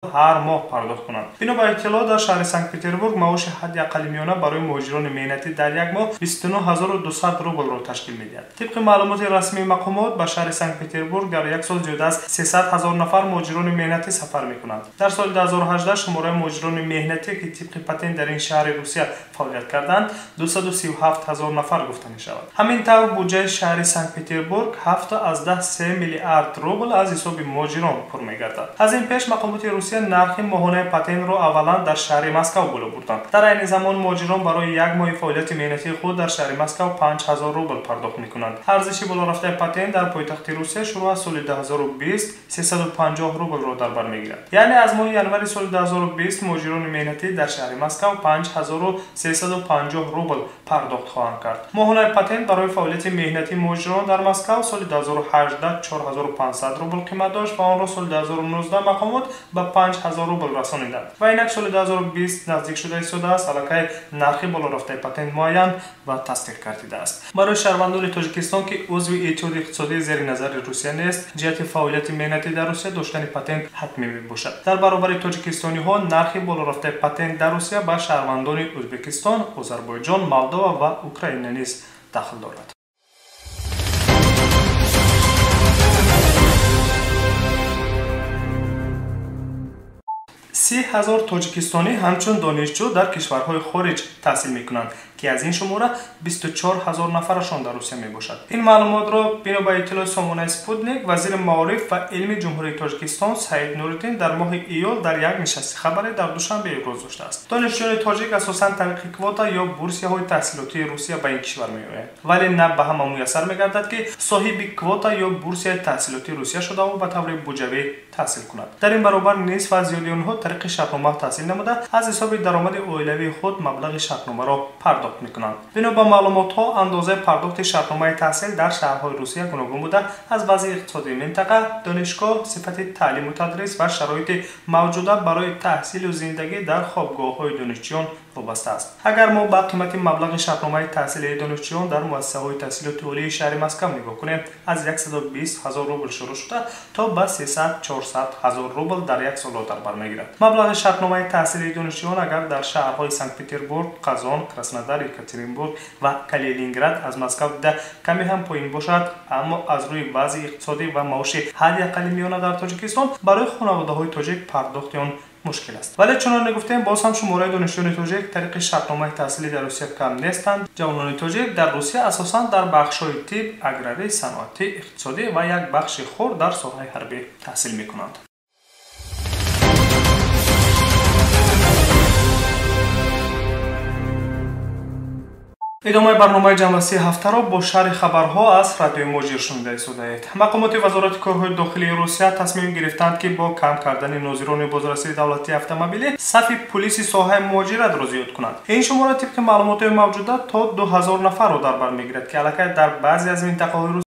Ҳар моҳ пардохт кунанд. Бино ба иттилоъ, дар шаҳри Санкт-Петербург маоши ҳадди аққали миёна барои муҳоҷирони меҳнатӣ дар як моҳ 29 200 рублро ташкил медиҳад. Тибқи маълумоти расмии мақомот, ба шаҳри Санкт-Петербург дар як сол зиёда аз 300 ҳазор нафар муҳоҷирони меҳнатӣ сафар мекунанд. Дар соли 2018 шумораи муҳоҷирони меҳнатӣ, ки тибқи патент дар ин шаҳри Русия фаъолият карданд, 237 ҳазор нафар гуфта мешавад. Ҳамин тавр, буҷаи шаҳри Санкт-Петербург 7,3 миллиард рубл аз ҳисоби муҳоҷирон пур мегардад. Аз ин пеш мақомоти Русия нархи моҳонаи патентро аввалан дар шаҳри Москав боло бурданд. Дар айни замон муҳоҷирон барои як моҳи фаъолияти меҳнатии худ дар шаҳри Москав 5000 рубл пардохт мекунанд. Арзиши болорафтаи патент дар пойтахти Русия шурӯъ аз соли 2020 350 рублро дар бар мегирад. Яъне аз моҳи январи соли 2020 муҳоҷирони меҳнатӣ дар шаҳри Москав 5350 рубл пардохт хоҳанд кард. Моҳонаи патент барои фаъолияти меҳнатии муҳоҷирон дар Москав соли 2018 4500 рубл қимат дошт ва онро соли 2019 мақомот ба 5000 рубл расониданд. Ва инак соли 2020 наздик шуда истодааст, аллакай нархи болорафтаи патент муайян ва тасдиқ гардидааст. Барои шаҳрвандони Тоҷикистон, ки узви Иттиҳоди иқтисодии зери назари Русия нест, ҷиҳати фаъолияти меҳнатӣ дар Русия доштани патент ҳатмӣ мебошад. Дар баробари тоҷикистониҳо нархи болорафтаи патент дар Русия ба шаҳрвандони Ӯзбекистон, Озарбойҷон, Молдова ва Украина низ дахл дорад. 30 000 тоҷикистонӣ ҳамчун донишҷӯ дар кишварҳои хориҷ таҳсил мекунанд, ки аз ин шумора 24 000 нафарашон дар Русия мебошад. Ин маълумотро, бино ба иттилои сомонаи Спутник, вазири маориф ва илми Ҷумҳурии Тоҷикистон Саид Нуриддин дар моҳи июл дар як нишасти хабарӣ дар Душанбе иброз доштааст. Донишҷӯёни тоҷик асосан тариқи квота ё бурсияҳои таҳсилотии Русия ба ин кишвар меоянд, вале на ба ҳама муяссар мегардад, ки соҳиби квота ё бурсияи таҳсилотии Русия шудаву ба таври буҷавӣ таҳсил кунад. Дар ин баробар нисф аз зиёди онҳо тариқи шартнома таҳсил намуда, аз ҳисоби даромади оилавии худ маблағи шартномаро пардохт мекунанд. Бино ба маълумотҳо, андозаи пардохти шартномаи таҳсил дар шаҳрҳои Русия гуногун буда, аз вазъи иқтисодии минтақа, донишгоҳ, сифати таълиму тадрис ва шароити мавҷуда барои таҳсилу зиндагӣ дар хобгоҳҳои донишҷӯён вобаста аст. Агар мо ба қимати маблағи шартномаи таҳсилии донишҷӯён дар муассисаҳои таҳсилоти олии шаҳри Москав нигоҳ кунем, аз 120 ҳазор рубл шурӯъ шуда, то ба 300-400 ҳазор рубл дар як солро дар бар мегирад. Маблағи шартномаи таҳсилии донишҷӯён агар дар шаҳрҳои Санкт-Петербург, Қазон, Краснодар, Екатеринбург ва Калининград аз Москав дида каме ҳам поин бошад, аммо аз рӯи вазъи иқтисодӣ ва маоши ҳадди аққали миёна дар Тоҷикистон барои хонаводаҳои тоҷик пардохти он мушкил аст. Вале чуноне гуфтем, боз ҳам шумораи донишҷӯёни тоҷик тариқи шартномаи таҳсилӣ дар Русия кам нестанд. Ҷавонони тоҷик дар Русия асосан дар бахшҳои тиб, аграрӣ, саноатӣ, иқтисодӣ ва як бахши хурд дар соҳаи ҳарбӣ таҳсил мекунанд. Идомаи барномаи ҷамъбастии ҳафтаро бо шарҳи хабарҳо аз Радиои Муҳоҷир шунида истодаед. Мақомоти Вазорати корҳои дохилии Русия тасмим гирифтанд, ки бо кам кардани нозирони бозрасии давлатии автомобилӣ сафи пулиси соҳаи муҳоҷиратро зиёд кунанд. Ин шумора тибқи маълумотҳои мавҷуда то 2000 нафарро дар бар мегирад, ки аллакай дар баъзе аз минтақаҳои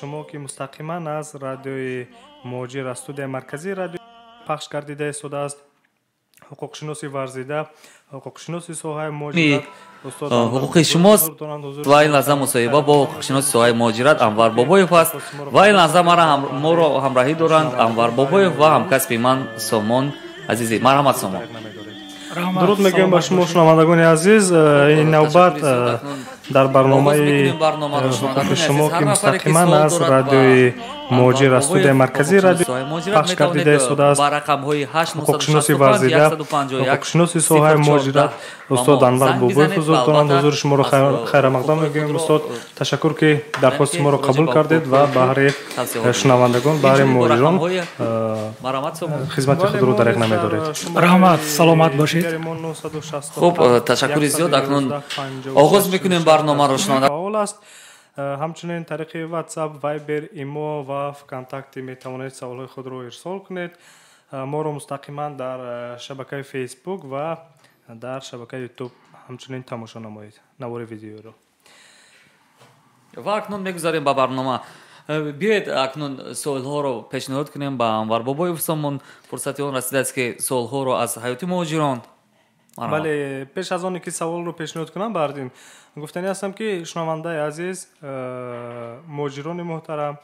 шумо, ки мустақиман аз Радиои Муҳоҷир, аз студияи марказии радио пахш гардида истодааст, ҳуқуқшиноси варзида, ҳуқуқшиноси соҳаи муҳоҷират, устод ҳуқуқи шумост. Ва ин лаҳза мусоҳиба бо ҳуқуқшиноси соҳаи муҳоҷират Анвар Бобоев аст. Ва ин лаҳза моро ҳамроҳӣ доранд Анвар Бобоев ва ҳамкасби ман Сомон Азизӣ. Марҳамат, Сомон. Дуруд мегӯем ба шумо, шунавандагони азиз. Ин навбат дар барномаи ҳуқуқи шумо, ки мустақиман аз Радиои Муҳоҷир, аз студияи марказии радио пахш гардида истодааст, ҳуқуқшиноси варзида, ҳуқуқшиноси соҳаи муҳоҷират, устод Анвар Бобоев ҳузур доранд. Ҳузури шуморо хайрамақдам мегӯем, устод. Ташаккур, ки дархости моро қабул кардед ва баҳри шунавандагон, баҳри муҳоҷирон хизмати худро дареғ намедоред. Раҳмат, саломат бошед. Хуб, ташаккури зиёд. Акнун оғоз мекунем барномаро, шунаванда. Фаъол аст. Ҳамчунин тариқи WhatsApp, Viber, Имо ва ВКонтакте метавонед саволҳои худро ирсол кунед. Моро мустақиман дар шабакаи Facebook ва дар шабакаи YouTube ҳамчунин тамошо намоед навори видеоро. Ва акнун мегузарем ба барнома. Биёед, акнун суолҳоро пешниҳод кунем ба Анвар Бобоев. Сомон, фурсати он расидааст, ки суолҳоро аз ҳаёти муҳоҷирон Бале, пеш аз оне ки саволро пешниҳод кунам, Баҳриддин, гуфтанӣ ҳастам, ки шунавандаи азиз, муҳоҷирони муҳтарам,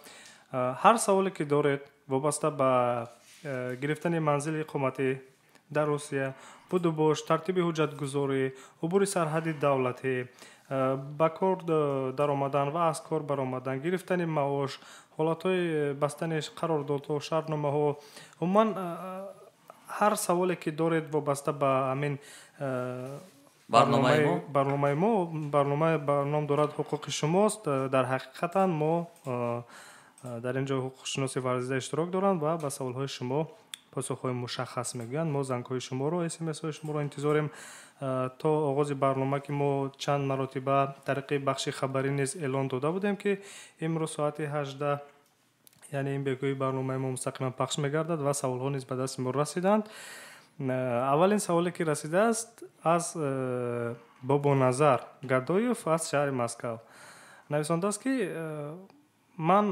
ҳар саволе ки доред вобаста ба гирифтани манзили иқоматӣ дар Русия, будубош, тартиби ҳуҷҷатгузорӣ, убури сарҳади давлатӣ, ба кор даромадан ва аз кор баромадан, гирифтани маош, ҳолатҳои бастани қарордодҳо, шартномаҳо, умуман ҳар саволе ки доред вобаста ба ҳамин барномаи мо, барнома ном дорад «Ҳуқуқи шумост». Дар ҳақиқатан мо дар ин ҷо ҳуқуқшиноси варзида иштирок доранд ва ба саволҳои шумо посухҳои мушаххас мегӯянд. Мо зангҳои шуморо, смсҳои шуморо интизорем. То оғози барнома, ки мо чанд маротиба тариқи бахши хабарӣ низ эълон дода будем, ки имрӯз соати 18, яъне ин бегоҳи, барномаи мо мустақиман пахш мегардад ва саволҳо низ ба дасти мо расиданд. Аввалин саволе ки расидааст, аз Бобоназар Гадоев аз шаҳри Москав нависондааст, ки ман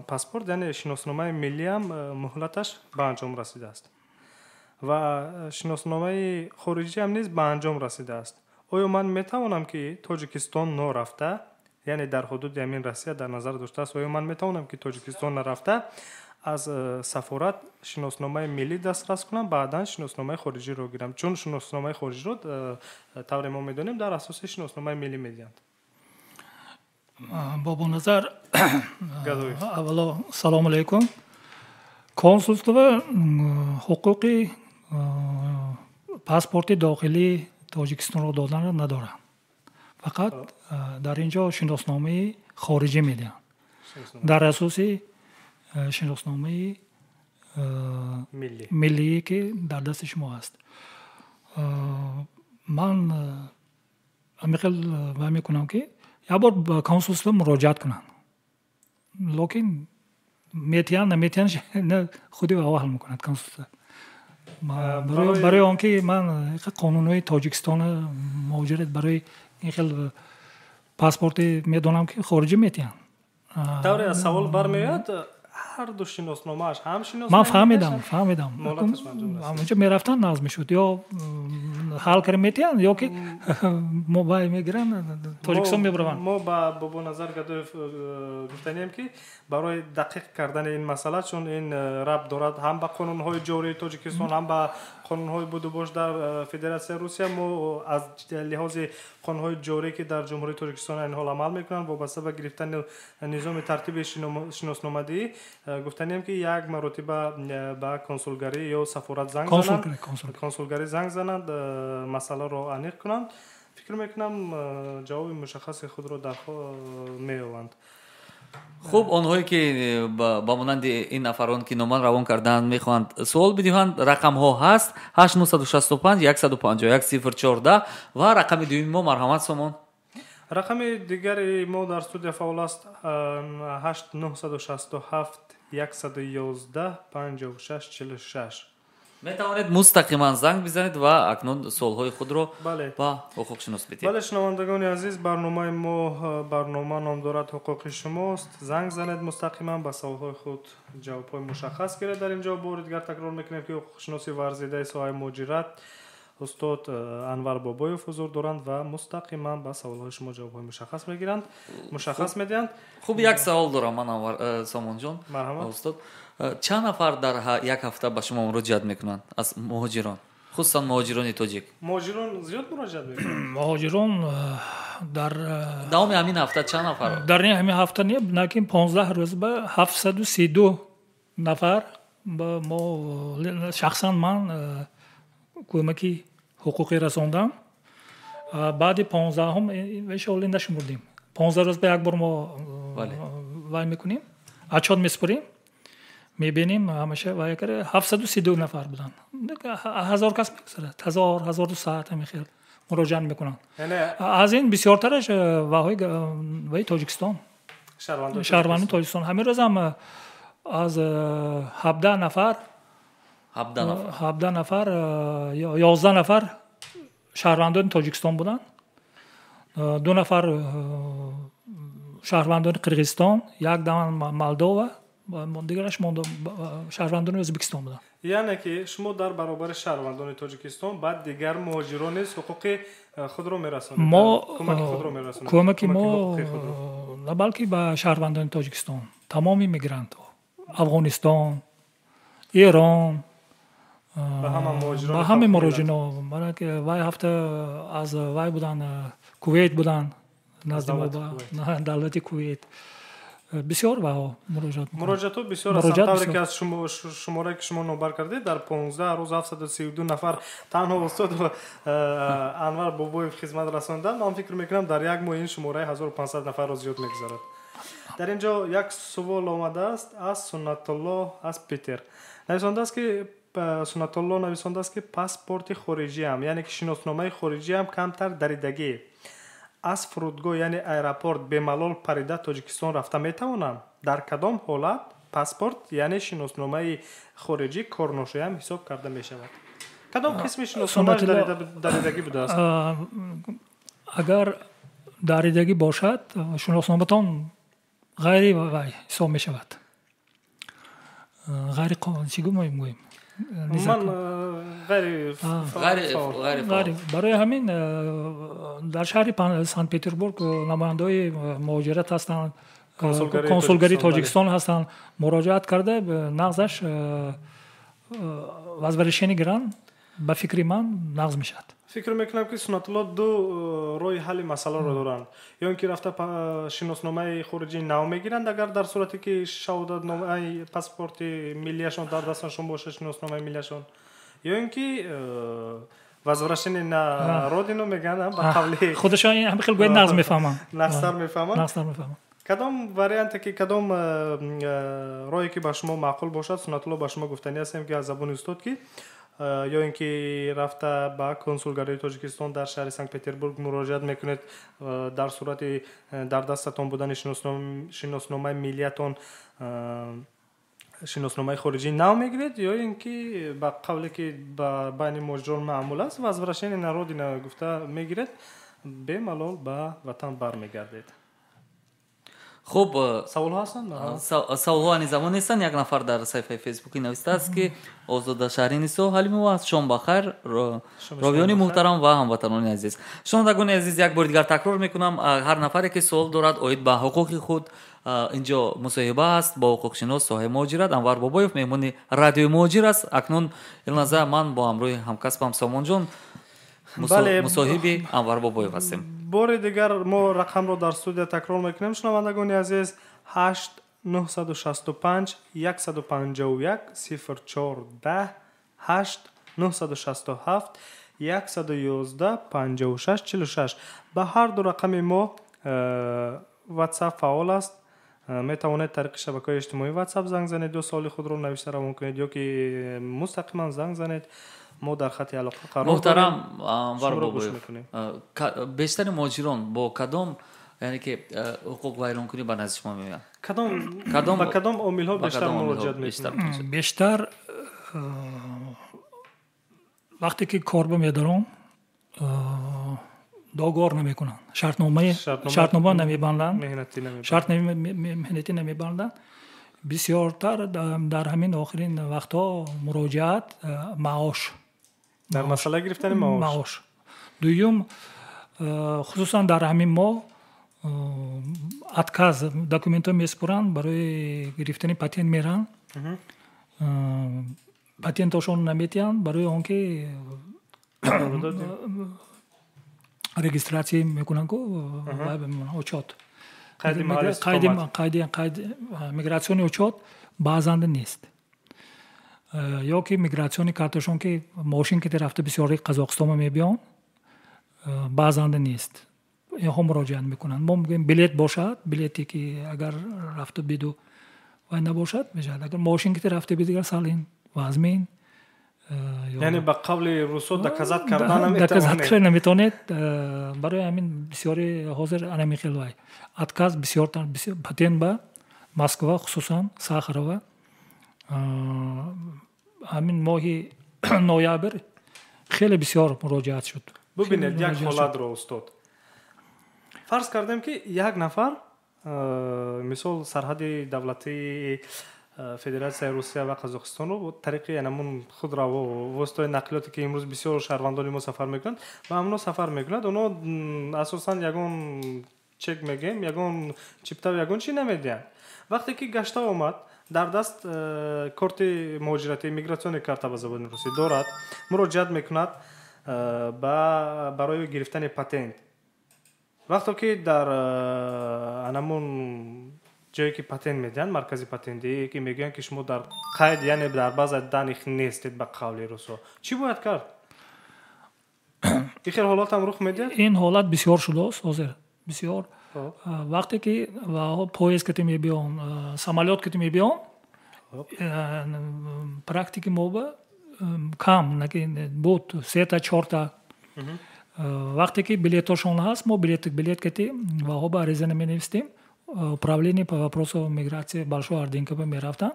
паспорт, яъне шиносномаи миллиам, муҳлаташ ба анҷом расидааст ва шиносномаи хориҷиам низ ба анҷом расидааст. Оё ман метавонам, ки Тоҷикистон нарафта, яъне дар ҳудуди ҳамин Россия дар назар доштааст, оё ман метавонам, ки Тоҷикистон нарафта, аз сафорат шиносномаи миллӣ дастрас кунам, баъдан шиносномаи хориҷиро гирам, чун шиносномаи хориҷиро, тавре мо медонем, дар асоси шиносномаи миллӣ медиҳанд? Бобоназар, аввало салому алайкум. Консулство ҳуқуқи паспорти дохилии Тоҷикистонро доданро надорад, фақат дар ин ҷо шиносномаи хориҷӣ медиҳанд дар асоси шиносномаи миллие, ки дар дасти шумо аст. Ман ҳамин хел вай мекунам, ки як бор ба консулство муроҷиат кунанд, лекин метиҳанд, наметиҳанд, худи ава ҳал мекунад консулство. Барои он ки ман қонунҳои Тоҷикистона муҳоҷират барои ин хел паспорти медонам, ки хориҷӣ метиҳанд. Тавре аз савол бармеояд, ҳар ду шиносномааш, ҳам шиносномаи Ман фаҳмидам, фаҳмидам. Онҷо мерафтанд, нағз мешуд, ё ҳал кара метиҳанд, ё ки мо вай мегиранд, Тоҷикистон мебараванд. Мо ба Бобоназар Гадоев гуфтанием, ки барои дақиқ кардани ин масъала, чун ин рабт дорад ҳам ба қонунҳои ҷории Тоҷикистон, ҳам ба қонунҳои будубош дар Федератсияи Русия, мо аз лиҳози қонунҳои ҷорӣ, ки дар Ҷумҳурии Тоҷикистон айни ҳол амал мекунанд, вобаста ба гирифтани низоми тартиби шиносномадиҳӣ, гуфтанием, ки як маротиба ба консулгарӣ ё сафорат занг зананд, консулгарӣ занг зананд, масъаларо аниқ кунанд. Фикр мекунам, ҷавоби мушаххаси худро меёбанд. Хуб, онҳое ки ба монанди ин нафарон, ки номан равон кардаанд, мехоҳанд суол бидиҳанд, рақамҳо ҳаст: 8 965 151 014 ва рақами дуюми мо. Марҳамат, Сомон. Рақами дигари мо дар студия фаъол аст: 8 967 111 56 46. Метавонед мустақиман занг бизанед ва акнун суолҳои худро ба ҳуқуқшинос бидиҳед. Бале, шунавандагони азиз, барномаи мо барнома ном дорад «Ҳуқуқи шумост». Занг занед мустақиман, ба саволҳои худ ҷавобҳои мушаххас гиред. Дар ин ҷо бори дигар такрор мекунем, ки ҳуқуқшиноси варзидаи соҳаи муҳоҷират устод Анвар Бобоев ҳузур доранд ва мустақиман ба саволҳои шумо ҷавобҳои мушаххас мегиранд, мушаххас медиҳанд. Хуб, як савол дорам ман, Анвар, Сомонҷон. Марҳамат. Устод, чанд нафар дар як ҳафта ба шумо муроҷиат мекунанд аз муҳоҷирон, хусусан муҳоҷирони тоҷик? Муҳоҷирон зиёд муроҷиат мекунанд? Муҳоҷирон дар давоми ҳамин ҳафта чанд нафар? Дар ҳамин ҳафта не, лекин 15 рӯз ба 732 нафар ба мо шахсан ман кӯмаки ҳуқуқӣ расондам. Баъди 15-ҳум иншоалло нашумурдем. 15 рӯз ба як бор мо вай мекунем, отчёт месупорем, мебинем ҳамаша. Вай кара 732 нафар буданд, 1000 кас мегузарад, 1000, 1200 ҳамин хел муроҷиат мекунанд. Аз ин бисёртараш ваи Тоҷикистон, шаҳрванди Тоҷикистон. Ҳамин рӯзам аз 17 нафар, 17 нафар, 11 нафар шаҳрвандони Тоҷикистон буданд, ду нафар шаҳрвандони Қирғизистон, як дама Молдова. Дигараш шаҳрвандони Ӯзбекистон буданд. Яъне ки шумо дар баробари шаҳрвандони Тоҷикистон ба дигар муҳоҷирон низ ҳуқуқи худро мерасонед. Мо кӯмаки худро мерасонед. Кӯмаки мо на балки ба шаҳрвандони Тоҷикистон, тамоми мигрантҳо, Афғонистон, Эрон, ба ҳама муҳоҷирон. Вай ҳафта аз вай буданд, Кувейт буданд, назди мо давлати Кувейт. Бисёр ваҳо муроҷиат мекунанд. Муроҷиатҳо бисёр ҳастанд. Тавре ки аз шуморае ки шумо номбар кардед, дар 15 рӯз 732 нафар танҳо устод Анвар Бобоев хизмат расонданд. Ман фикр мекунам, дар як моҳ ин шумораи 1500 нафарро зиёд мегузарад. Дар ин ҷо як сувол омадааст аз Суннатулло аз Питер. Нависондааст ки Суннатулло нависондааст, ки паспорти хориҷиам, яъне ки шиносномаи хориҷиам камтар даридагӣ, аз фурудгоҳ, яъне аэропорт бемалол парида Тоҷикистон рафта метавонам? Дар кадом ҳолат паспорт, яъне шиносномаи хориҷӣ корношоям ҳисоб карда мешавад? Кадом қисми шиносномааш даридагӣ будааст? Агар даридагӣ бошад, шиносноматон ғайри вай ҳисоб мешавад. Ғайри чӣ гӯем? Ман ғайри. Барои ҳамин дар шаҳри Санкт Петербург намояндаҳои муҳоҷират ҳастанд, консулгарии Тоҷикистон ҳастанд. Муроҷиат карда, нағзаш возвращение гиранд, ба фикри ман нағз мешавад. Фикр мекунам, ки Суннатулло ду роҳи ҳалли масъаларо доранд: ё ин ки рафта шиносномаи хориҷии нав мегиранд, агар дар сурате ки шаҳодатномаи паспорти миллияшон дар дасташон бошад, шиносномаи миллияшон, ё ин ки возвращение на родину мегӯянд, ба қавли худашон ҳам хел гӯяд, нағз мефаҳманд. Нағзтар мефаҳманд. Нағзтар мефаҳманд. Кадом варианте ки, кадом роҳе ки ба шумо маъқул бошад, Суннатулло, ба шумо гуфтанӣ ҳастем, ки аз забони устод, ки ё ин ки рафта ба консулгарии Тоҷикистон дар шаҳри Санкт Петербург муроҷиат мекунед, дар сурати дар дастатон будани шиносномаи миллиятон шиносномаи хориҷии нав мегиред, ё ин ки ба қавле ки ба байни муҳоҷирон маъмул аст, возвращение на родина гуфта мегиред, бемалол ба ватан бармегардед. Хуб, саволҳо ҳастанд? Саволҳо ани замон нестанд. Як нафар дар саҳифаи Фейсбукӣ навистааст, ки Озода Шаҳринисо Ҳалимова аст. Шом бахайр, ровиёни муҳтарам ва ҳамватанони азиз. Шунавандагони азиз, як бори дигар такрор мекунам, ҳар нафаре ки суол дорад оид ба ҳуқуқи худ, инҷо мусоҳиба аст бо ҳуқуқшинос соҳаи муҳоҷират Анвар Бобоев, меҳмони радиои Муҳоҷир аст. Акнун ин лаҳза ман бо ҳамроҳи ҳамкасбам Сомонҷон мусоҳиби Анвар Бобоев ҳастем. Бори дигар мо рақамро дар студия такрор мекунем, шунавандагони азиз: 8 965 151 04 10, 8 967 111 56 46. Ба ҳар ду рақами мо WhatsApp фаъол аст. Метавонед тариқи шабакаҳои иҷтимоӣ WhatsApp занг занед ё суоли худро навишта равон кунед, ё ки мустақиман занг занед. Мо дар хати алоқа қарор дорем. Муҳтарам Анвар Бобоев, бештари муҳоҷирон бо кадом, яъне ки ҳуқуқвайронкунӣ ба назди шумо меоянд? Ба кадом омилҳо бештар муроҷиат мекунанд? Бештар вақте ки корба медорам, договор намекунанд, шартнома намебанданд, шарт меҳнатӣ намебанданд. Бисёртар дар ҳамин охирин вақтҳо муроҷиат маош, дар масъалаи гирифтани маош. Дуюм, хусусан дар ҳамин моҳ отказ документҳо месупоранд, барои гирифтани патент меранд, патентошон наметиҳанд, барои он ки регистратсия мекунанд ку учёт, миграционный учёт баъзанда нест, ё ки миграционный карташон, ки мошин ки рафта бисёри Қазоқистоно мебиён, баъзанда нест. Инҳо муроҷиат мекунанд. Мо мегӯем, билет бошад, билете ки агар рафта биду вай набошад, мешавад. Агар мошин ки рафта би, дигар сал ин вазмин. Яъне ба қавли русо, доказать карда наметавонед. Доказать карда наметавонед. Барои ҳамин бисёри ҳозир анами хел вай отказ бисёртар патент ба Москва, хусусан Сахарова, ҳамин моҳи ноябр хеле бисёр муроҷиат шуд. Бубинед як ҳолатро, устод. Фарз кардем, ки як нафар, мисол, сарҳади давлатии Федератсияи Русия ва Қазоқистонро тариқи ҳамун худраво, воситаҳои нақлиёте, ки имрӯз бисёр шаҳрвандони мо сафар мекунанд, ва ҳамуно сафар мекунанд. Онҳо асосан ягон чек мегӯем, ягон чиптаву ягон чӣ намедиҳанд. Вақте ки гашта омад, дар даст корти муҳоҷиратӣ, миграционный карта ба забони русӣ дорад, муроҷиат мекунад барои гирифтани патент. Вақто ки дар анамун ҷое, ки патент медиҳанд, маркази патентдиҳӣ, ки мегӯянд, ки шумо дар қайд, яъне дар база данных нестед, ба қавли русҳо, чӣ бояд кард? Ин хел ҳолатам рух медиҳад? Ин ҳолат бисёр шудааст ҳозир, бисёр. Вақте ки поезд кати мебиён, самолёт кати мебиён, практики моба кам буд, сета, чорта. Вақте ки билетошон ҳаст, мо билет кати ваҳо ба ариза менавистем, управление по вопросам миграции Большой Ординка мерафтанд,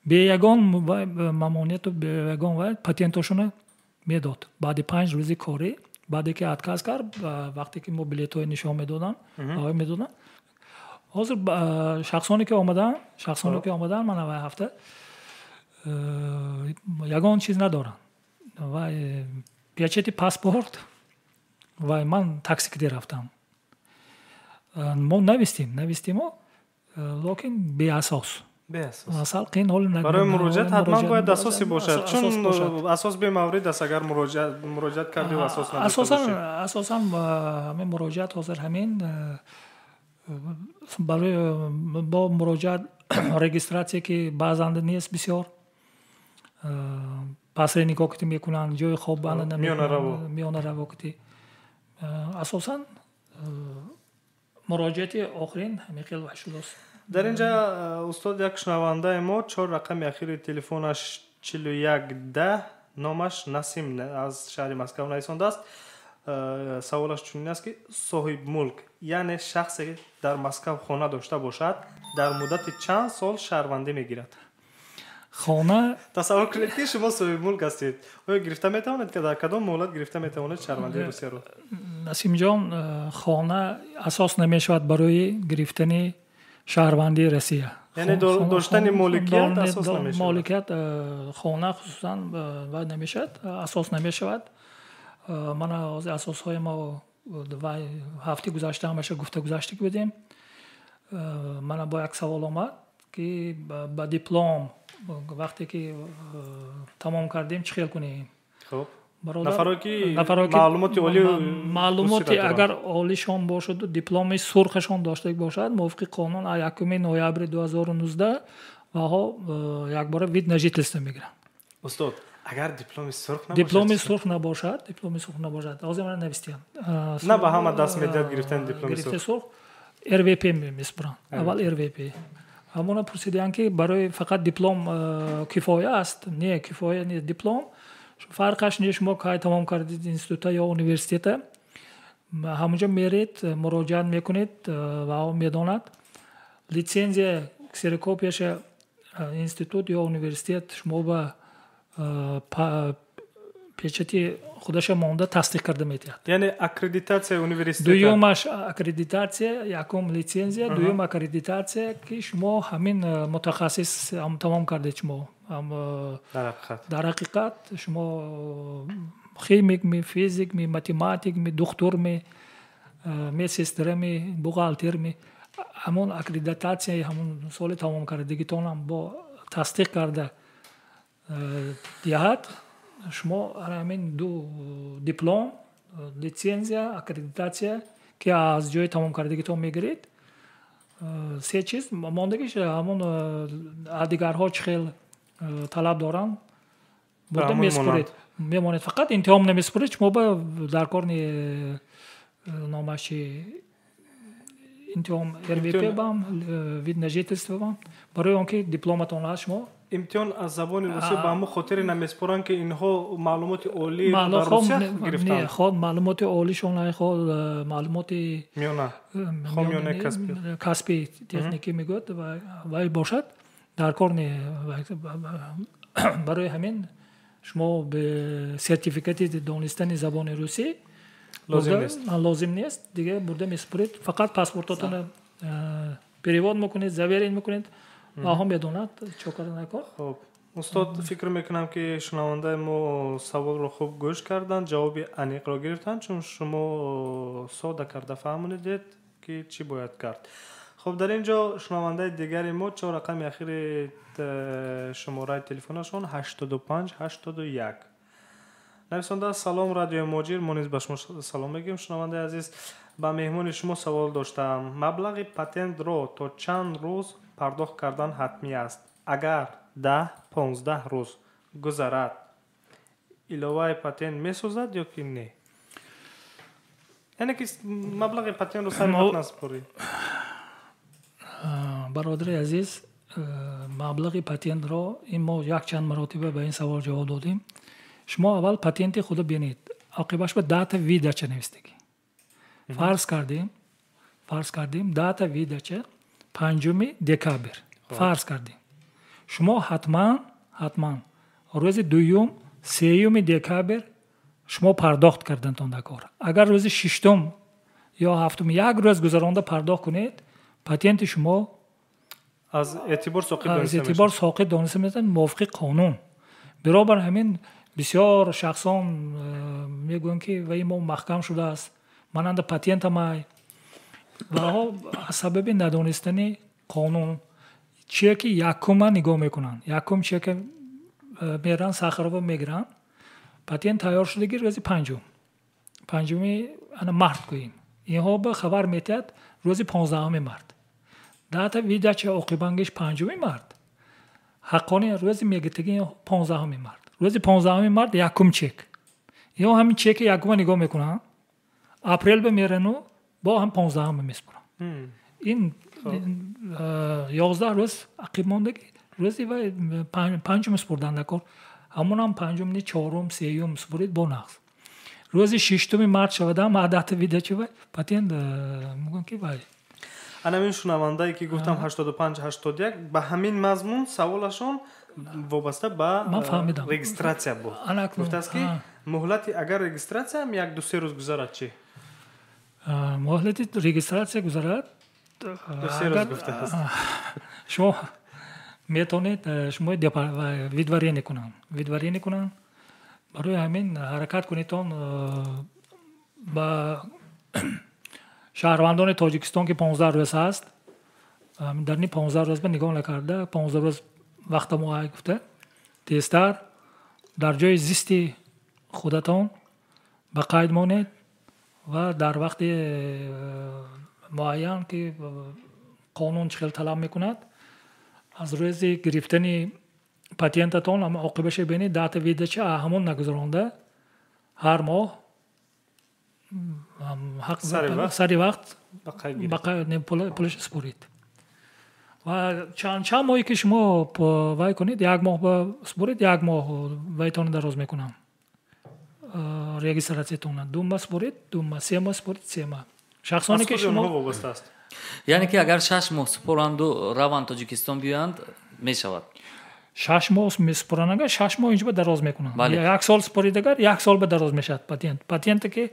бе ягон мамонияту бе ягон вай патентошона медод баъди 5 рӯзи корӣ, баъде ки отказ кард. Вақте ки мо билетҳои нишон медодам, медодам. Ҳозир шахсоне ки омадаанд, мана вай ҳафта ягон чиз надоранд, вай печати паспорт. Вай ман такси киде рафтам. Мо навистему, лекин беасос. Сал қин. Барои муроҷиат ҳатман бояд асосе бошад, чун асос бемаврид аст, агар муроҷиат кардию асос надошта. Асосан ҳамин муроҷиат ҳозир ҳамин барои бо муроҷиат регистрация, ки баъзанда нест, бисёр посредникҳо кити мекунанд, ҷои хоб миёнараво кити. Асосан муроҷиати охирин ҳамин хел шудааст. Дар ин ҷа, устод, як шунавандаи мо, чор рақами ахири телефонаш 4110, номаш Насим, аз шаҳри Москав нависондааст. Саволаш чунин аст, ки соҳибмулк, яъне шахсе дар Москав хона дошта бошад, дар муддати чанд сол шаҳрвандӣ мегирад? Хона. Тасаввур кунед, ки шумо соҳибмулк ҳастед. Оё гирифта метавонед, ки дар кадом муҳлат гирифта метавонед шаҳрвандии Русияро? Насимҷон, хона асос намешавад барои гирифтани шаҳрвандии Россия. Яъне доштани моликият асос намешавад? Моликият, хона хусусан вай намешавад, асос намешавад. Мана ҳозир асосҳои мо вай ҳафти гузашта ҳамаша гуфта гузашта будем. Мана бо як савол омад, ки ба диплом вақте ки тамом кардем, чӣ хел кунем? Нафаро ки маълумоти олӣ. Маълумоти агар олишон бошаду дипломи сурхашон дошта бошад, мувофиқи қонун аз 1 ноябри 2019 ваҳо якбора вид на жительство мегиранд. Устод, агар дипломи сурх набошад? Дипломи сурх набошад, ҳозир мана навистиям. На ба ҳама даст медиҳад гирифтани дипломи сурх. РВП месупоранд аввал, РВП. Ҳамона пурсидианд, ки барои фақат диплом кифоя аст? Не, кифоя не диплом, фарқаш не. Шумо кай тамом кардед института ё университета, ҳамонҷо меред, муроҷиат мекунед ва медонад, лицензия ксерокопияша институт ё университет шумо ба печати худаша монда тасдиқ карда метиҳад. Яъне аккредитатсияи университет. Дуюмаш аккредитатсия, якум лицензия, дуюм аккредитатсия, ки шумо ҳамин мутахассис тамом кардед, шумо дар ҳақиқат шумо химик ми, физик ми, математик ми, духтур ми, медсестра ми, бухгалтер ми, ҳамон аккредитатсияи ҳамон соли тамом кардагитонам бо тасдиқ карда диҳад. Шумо ҳамин ду диплом, лицензия, аккредитатсия, ки аз ҷои тамом кардагитон мегиред, се чиз мондагиш, ҳамон дигарҳо чӣ хел талаб доранд, бурда месупоред, мемонед. Фақат имтиҳон намесупоред, шумо ба дар кор номаши имтиҳон РВП бам, вид на жительство бам, барои он ки дипломатон ҳаст шумо. Имтиҳон аз забони русӣ ба ҳамон хотире намеспоранд, ки инҳо маълумоти олӣ дар Русия гирифтанд? Хо маълумоти олишон, хо маълумоти миёна, хо миёнаи касбӣ. Касби техникӣ мегӯяд, вай бошад, дар кор не. Барои ҳамин шумо сертификати донистани забони русӣ лозим нест. Дига бурда месупоред, фақат паспортотона перевод мекунед, заверен мекунед. Ваҳо медонад чо кардан кор. Хуб, устод, фикр мекунам, ки шунавандаи мо саволро хуб гӯш карданд, ҷавоби аниқро гирифтанд, чун шумо сода карда фаҳмонидед, ки чӣ бояд кард. Хуб, дар ин ҷо шунавандаи дигари мо, чор рақами ахири шумораи телефонашон 85 81 нависондааст: «Салом, Радиои Муҳоҷир!» Мо низ ба шумо салом мегӯем, шунавандаи азиз. «Ба меҳмони шумо савол доштаам: маблағи патентро то чанд рӯз пардохт кардан ҳатмӣ аст? Агар 10-15 рӯз гузарад, иловаи патент месозад ё ки не?» Яъне ки маблағи патентро сари вақт насупорӣ. Бародари азиз, маблағи патентро ин мо якчанд маротиба ба ин савол ҷавоб додем. Шумо аввал патенти худро бинед, оқибаш ба дата выдача навистагӣ. Фарз кардем, дата выдача 5 декабр фарз кардем. Шумо ҳатман рӯзи дуюм, 3 декабр шумо пардохт кардантон дар кор. Агар рӯзи шиштум ё ҳафтум, як рӯз гузаронда пардохт кунед, патенти шумо аз эътибор соқит. Аз эътибор соқит дониста мешавад мувофиқи қонун. Бинобар ҳамин бисёр шахсон мегӯянд, ки ваи мо маҳкам шудааст, мананда патентамай. Ваҳо аз сабаби надонистани қонун чеки якума нигоҳ мекунанд. Якум чека меранд, Сахарова мегиранд. Патент тайёр шудаги рӯзи панҷум, панҷуми ана март гӯем, инҳо ба хабар метиҳад рӯзи 15 март. Дата выдача оқибангиш 5 март, ҳаққони рӯзи мегиртаги 15 март. Рӯзи 15 март якум чек. Инҳо ҳамин чеки якума нигоҳ мекунанд, апрел ба мерану бо ҳам 15-ма месупоранд. Ин 11 рӯз ақиб мондагӣ. Рӯзи вай панҷум супурдан дар кор, ҳамонам панҷум ни, чорум, сеюм супурид, бо нақс. Рӯзи 6 март шавадам дата выдача вай патент мегӯям, ки вай. Анамин шунавандае, ки гуфтам, 85 81, ба ҳамин мазмун саволашон вобаста ба Ман фаҳмидам. регистрация буд. Гуфтааст, ки муҳлати агар регистрацияам як ду се рӯз гузарад, чӣ? Муҳлати регистрация гузарад, ду се рӯз гуфтааст. Шумо метавонед, шумо выдворение кунанд, выдворение кунанд. Барои ҳамин ҳаракат кунедтон ба шаҳрвандони Тоҷикистон, ки 15 рӯз ҳаст. Дар ин 15 рӯз ба нигоҳ накарда, 15 рӯз вақта мо гуфта, тезтар дар ҷои зисти худатон ба қайд монед ва дар вақти муайян, ки қонун чӣ хел талаб мекунад, аз рӯзи гирифтани патентатон ама оқибаша бинед, дата выдача ҳамон нагузаронда, ҳар моҳ сари вақт пулаша супоред. Ва чанд моҳе ки шумо вай кунед, як моҳ супоред, як моҳ вайтона дароз мекунам регистрациятона. 2 моҳ супоред, 2 моҳ, 3 моҳ супоред, 3 моҳ. Шахсоне ки шумо вобаста аст. Яъне ки агар 6 моҳ супоранду раванд Тоҷикистон, биёянд, мешавад? 6 моҳ месупоранд, агар 6 моҳ инҷо ба дароз мекунанд. Як сол супорид, агар як сол ба дароз мешавад патент. Патенте ки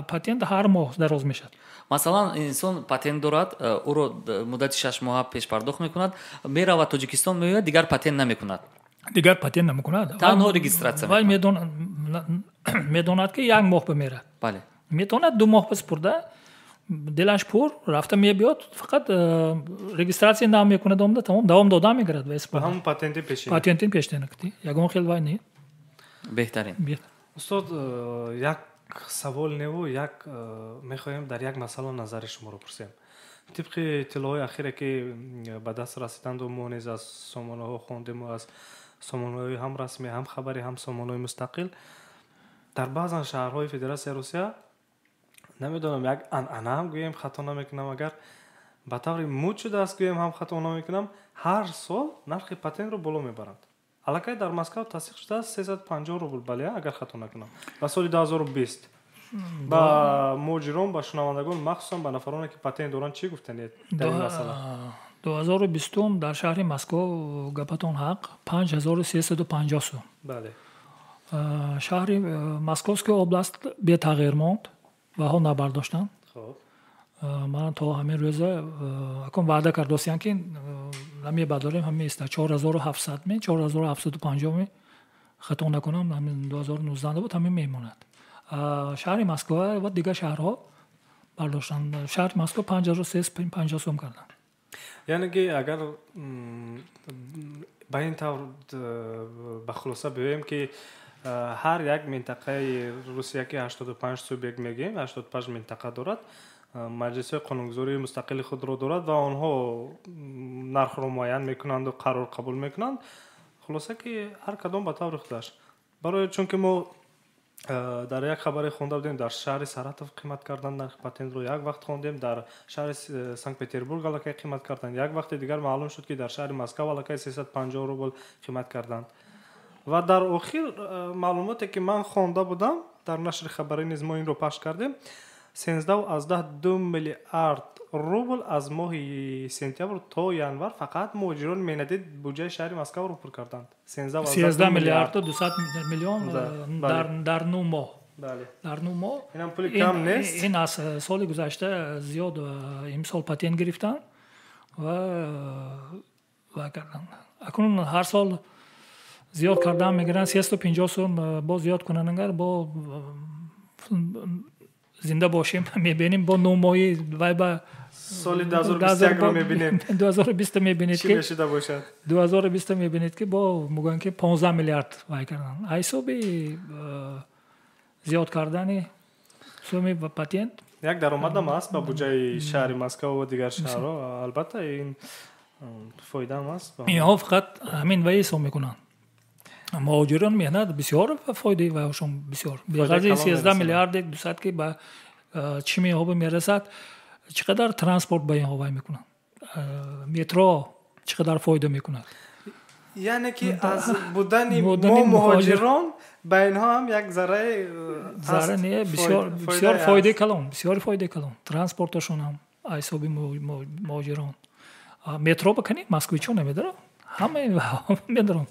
патент ҳар моҳ дароз мешавад. Масалан, инсон патент дорад, ӯро муддати 6 моҳа пешпардохт мекунад, меравад Тоҷикистон, меояд, дигар патент намекунад. Дигар патент намекунад. Танҳо регистрация. Вай медонад, ки як моҳ ба мерад. Метавонад 2 моҳ ба супурда, дилаш пур рафта мебиёд, фақат регистрация нав мекунад, омада, тамом, давом дода мегирад. Ҳамон патенти пешин. Патенти пешина, ягон хел вай не. Беҳтарин. Устод, як савол неву як мехоҳем дар як масъала назари шуморо пурсем. Тибқи иттилоъҳои ахире, ки ба даст расиданду мо низ аз сомонаҳо хондему, аз сомонаҳои ҳам расмӣ, ҳам хабарӣ, ҳам сомонаҳои мустақил, дар баъзан шаҳрҳои Федератсияи Русия, намедонам, як анъанаам гӯем, хато намекунам, агар ба таври муд шудааст гӯем ҳам, хато намекунам, ҳар сол нархи патентро боло мебаранд. Аллакай дар Москав тасдиқ шудааст 350 рубл, бале, агар хато накунам, ба соли 2020. Ба муҳоҷирон, ба шунавандагон, махсусан ба нафароне, ки патент доранд, чӣ гуфтанед дар ин масъала? 2020-ум дар шаҳри Москов, гапатон ҳақ, 5350 сум. Шаҳри Московская область бетағйир монд, ваҳо набардоштанд. Ман то ҳамин рӯза акун ваъда кардосиян, ки намебардорем, ҳамин меистад 4700 ме, 4750 ме, хато накунам, ҳамин 2019 буд, ҳамин мемонад. Шаҳри Москва ва дигар шаҳрҳо бардоштанд. Шаҳри Москва 5350 сом карданд. Яъне ки агар ба ин тавр ба хулоса биёем, ки ҳар як минтақаи Русия, ки 85 субъект мегӯем, 85 минтақа дорад, маҷлисҳои қонунгузории мустақили худро дорад ва онҳо нархро муайян мекунанду қарор қабул мекунанд. Хулоса ки ҳар кадом ба таври худаш. Барои чунки мо дар як хабаре хонда будем, дар шаҳри Саратов қимат кардан нархи патентро як вақт хондем, дар шаҳри Санкт Петербург аллакай қимат карданд, як вақти дигар маълум шуд, ки дар шаҳри Москва аллакай 350 рубл қимат карданд. Ва дар охир маълумоте, ки ман хонда будам, дар нашри хабарӣ низ мо инро пахш кардем, 13,2 миллиард рубл аз моҳи сентябр то январ фақат муҳоҷирони меҳнатӣ буҷаи шаҳри Москваро пур карданд. 13 миллиарду 200 миллион дар 9 моҳ. Дар 9 моҳ. Инам пули кам нест. Ин аз соли гузашта зиёд имсол патент гирифтанд ва карданд. Акнун ҳар сол зиёд кардан мегиранд, 350 сом боз зиёд кунанд, агар бо зинда бошем, мебинем бо 9 моҳи вай ба соли 2021-ро мебинем. 2020 мебинед ки чӣ мешуда бошад. 2020 мебинед, ки бо мегӯянд, ки 15 миллиард вай карданд. Ҳисоби зиёд кардани суми патент. Як даромадам аст ба буҷаи шаҳри Москва ва дигар шаҳрҳо, албатта ин фоидаам аст. Инҳо фақат ҳамин вай ҳисоб мекунанд. Муҳоҷирон меҳнат бисёр фоидаи вайшон бисёр. Беғарзи 13 миллиард 200, ки ба чӣ меҳоба мерасад, чӣ қадар транспорт ба инҳо вай мекунанд, метро чӣ қадар фоида мекунад. Яъне ки аз будани мо муҳоҷирон ба инҳо ҳам як зарраи зарра не, бисёр, бисёр фоидаи калон, бисёр фоидаи калон. Транспорташон ҳам ҳисоби муҳоҷирон. Метро бакани москвичо намедорам, ҳама медорам,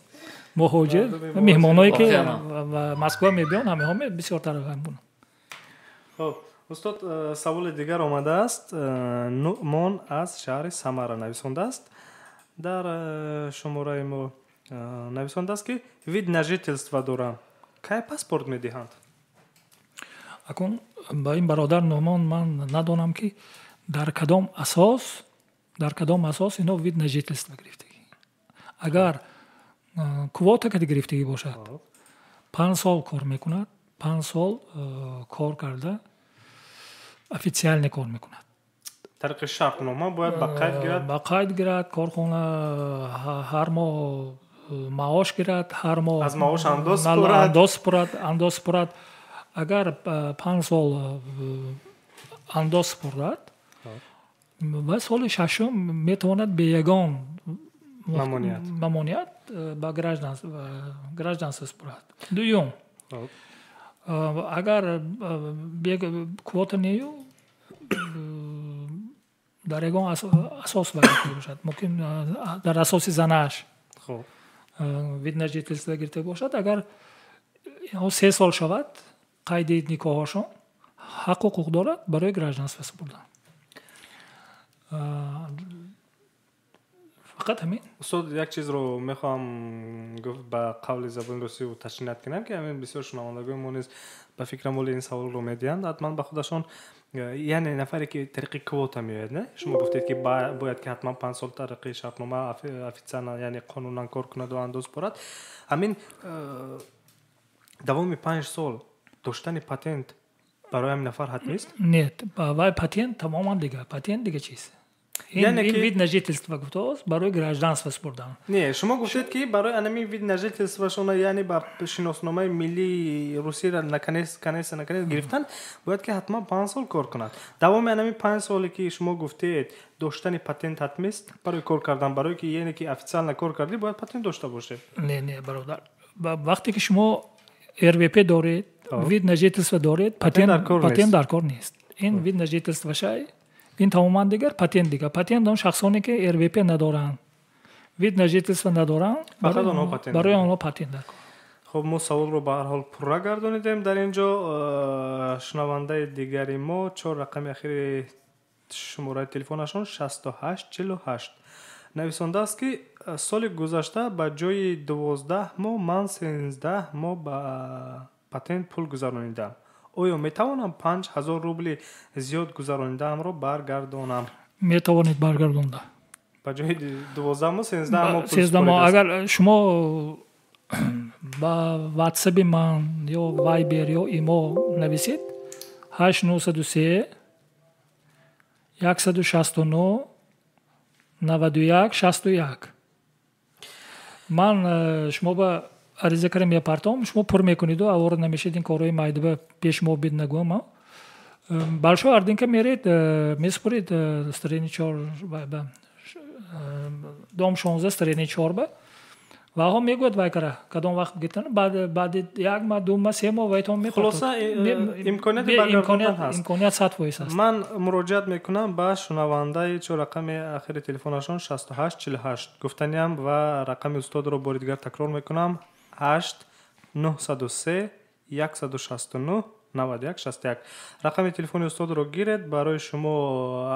муҳоҷир меҳмоное, ки Москва мебиён, ҳамаҳо бисёртар мебунанд. Хоб, устод, саволи дигар омадааст. Нуъмон аз шаҳри Самара нависондааст. Дар шумораи мо нависондааст, ки вид на жительство дорам, кай паспорт медиҳанд? Акун ба ин бародар Нуъмон ман надонам, ки дар кадом асос ино вид на жительство гирифтагӣ. Агар квота кади гирифтагӣ бошад, 5 сол кор мекунад, 5 сол кор карда, официально кор мекунад. Тариқи шартнома бояд ба қайд гирад. Ба қайд гирад корхона, ҳар моҳ маош гирад, ҳар моҳ аз маош андоз супорад. Андоз супорад, андоз супорад. Агар 5 сол андоз супорад ва соли шашум метавонад бе ягон мамоният ба гражданство супорад. Дуюм, агар квота нею, дар ягон асос бошад, мумкин дар асоси занаш вид на жительство гирифта бошад, агар 3 сол шавад қайди никоҳашон, ҳақ ҳуқуқ дорад барои гражданство супурдан. Фақат ҳамин. Устод, як чизро мехоҳам гуфт, ба қавли забони русӣ уточнять кунам, ки ҳамин бисёр шунавандагои мо низ ба фикрам оли ин саволро медиҳанд ҳатман ба худашон. Яъне нафаре, ки тариқи квота меояд, не, шумо гуфтед, ки бояд ки ҳатман 5 сол тариқи шартнома официально, яъне қонунан кор кунаду андоз супорад. Ҳамин давоми 5 сол доштани патент барои ҳамин нафар ҳатмист? Нет, вай патент тамоман дигар, патент дигар чиз. Ин вид на жительство гуфтааст, барои гражданство супурдан. Не, шумо гуфтед, ки барои анами вид на жительство шона, яъне ба шиносномаи миллии Русияро наконец наконец гирифтан, бояд ки ҳатман 5 сол кор кунад. Давоми анами 5 соле, ки шумо гуфтед, доштани патент ҳатмист барои кор кардан, барое ки яъне ки официально кор кардӣ, бояд патент дошта бошед? Не, бародар, вақте ки шумо РВП доред, вид на жительство доред, патент дар кор нест. Ин вид на жительство шай, ин тамоман дигар, патент дигар. Патент он шахсоне, ки РВП надоранд, вид на жительство надоранд, барои онҳо патент дар кор. Хуб, мо саволро ба ҳар ҳол пурра гардонидем дар ин ҷо. Шунавандаи дигари мо, чор рақами ахири шумораи телефонашон 6848. Нависондааст, ки соли гузашта ба ҷои 12 моҳ ман 13 моҳ ба патент пул гузаронидам. Оё метавонам 5000 рубли зиёд гузаронидаамро баргардонам? Метавонед баргардонда. Ба ҷои 12 моҳ 13 моҳ пул 13 моҳ. супоридааст. Агар шумо ба ватсаби ман ё Вайбер ё Имо нависед, 8 903 169 91 61, ман шумо ба ариза кара мепартом, шумо пур мекунеду авора намешед. Ин корҳои майдаба пеш мо бид нагӯям. Большой Ордынка меред, месупоред, строение чор, дом 16, строение чор ба ваҳо мегӯяд, вай кара кадом вақт гирифтан, баъди як маҳ, 2 маҳ, 3 моҳ вайтон. Хулоса, имконияти баргардондан ҳаст. Имконият 100% аст. Ман муроҷиат мекунам ба шунавандаи чор рақами ахири телефонашон 6848. Гуфтаниам ва рақами устодро бори дигар такрор мекунам: 8 903 169 91 61. Рақами телефони устодро гиред, барои шумо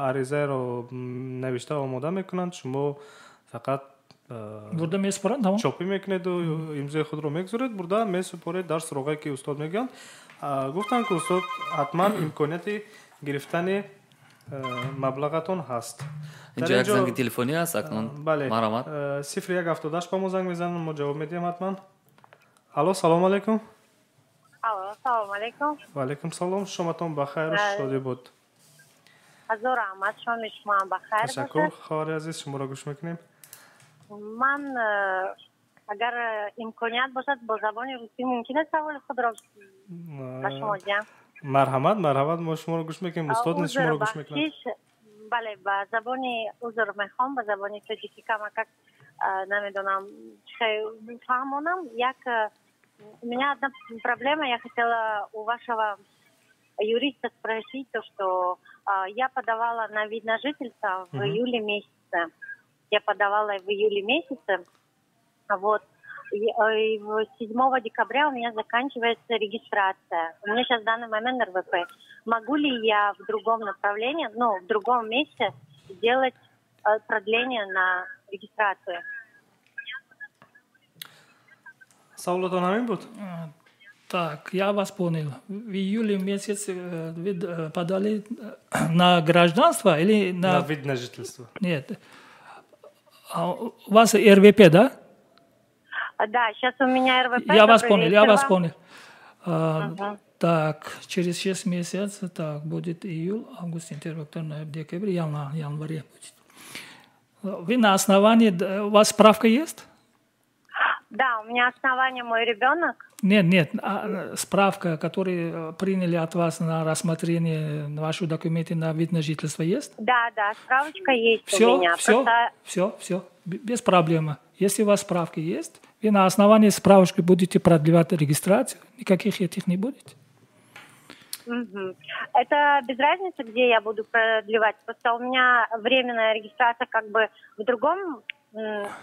аризаеро навишта омода мекунанд, шумо фақат бурда месупоранд, тамом. Чопӣ мекунеду имзои худро мегузоред, бурда месупоред дар суроғае, ки устод мегӯянд. Гуфтанд, ки устод ҳатман имконияти гирифтани маблағатон ҳаст. Инҷо як занги телефонӣ аст акнун. Бале. Марҳамат. 0178 ба мо занг мезананд, мо ҷавоб медиҳем ҳатман. Алло, салому алайкум. Алло, салому алайкум. Ва алайкум салом, шоматон ба хайру шодӣ буд. Ҳазор раҳмат, шоми шумоам ба хайр. Ташаккур, хоҳари азиз, шуморо гӯш мекунем. Ман агар имконият бошад, бо забони русӣ мумкин аст саволи худро ба шумо диҳам? Марҳамат, марҳамат, мо шуморо гӯш мекунем, устод низ шуморо гӯш мекунад. Бале, ба забони, узр мехоҳам, ба забони тоҷикӣ камакак намедонам фаҳмонам. Як у меня одна проблема, я хотела у вашего юриста спросить то, что я подавала на вид на жительство в июле месяце. Я подавала в июле месяце. Вот. И 7 декабря у меня заканчивается регистрация. У меня сейчас в данный момент РВП. Могу ли я в другом направлении, ну, в другом месте сделать продление на регистрацию? Саволатон ҳамин буд? Так, я вас понял. В июле месяце вы подали на гражданство или на... На вид на жительство. Нет. А у вас РВП, да? Да, сейчас у меня РВП. Я вас. Понял, я Вечер вас вам. Понял. А, так, через 6 месяцев, так, будет июль, август, сентябрь, октябрь, ноябрь, декабрь, январь, январе будет. Вы на основании, у вас справка есть? Да, у меня основание мой ребенок. Нет, нет, справка, которую приняли от вас на рассмотрение, на ваши документы на вид на жительство, есть? Да, справочка есть Все, у меня. Все, Просто все, все, без проблемы. Если у вас справки есть, вы на основании справочки будете продлевать регистрацию, никаких этих не будет. Мгм. Это без разницы, где я буду продлевать. Просто у меня временная регистрация как бы в другом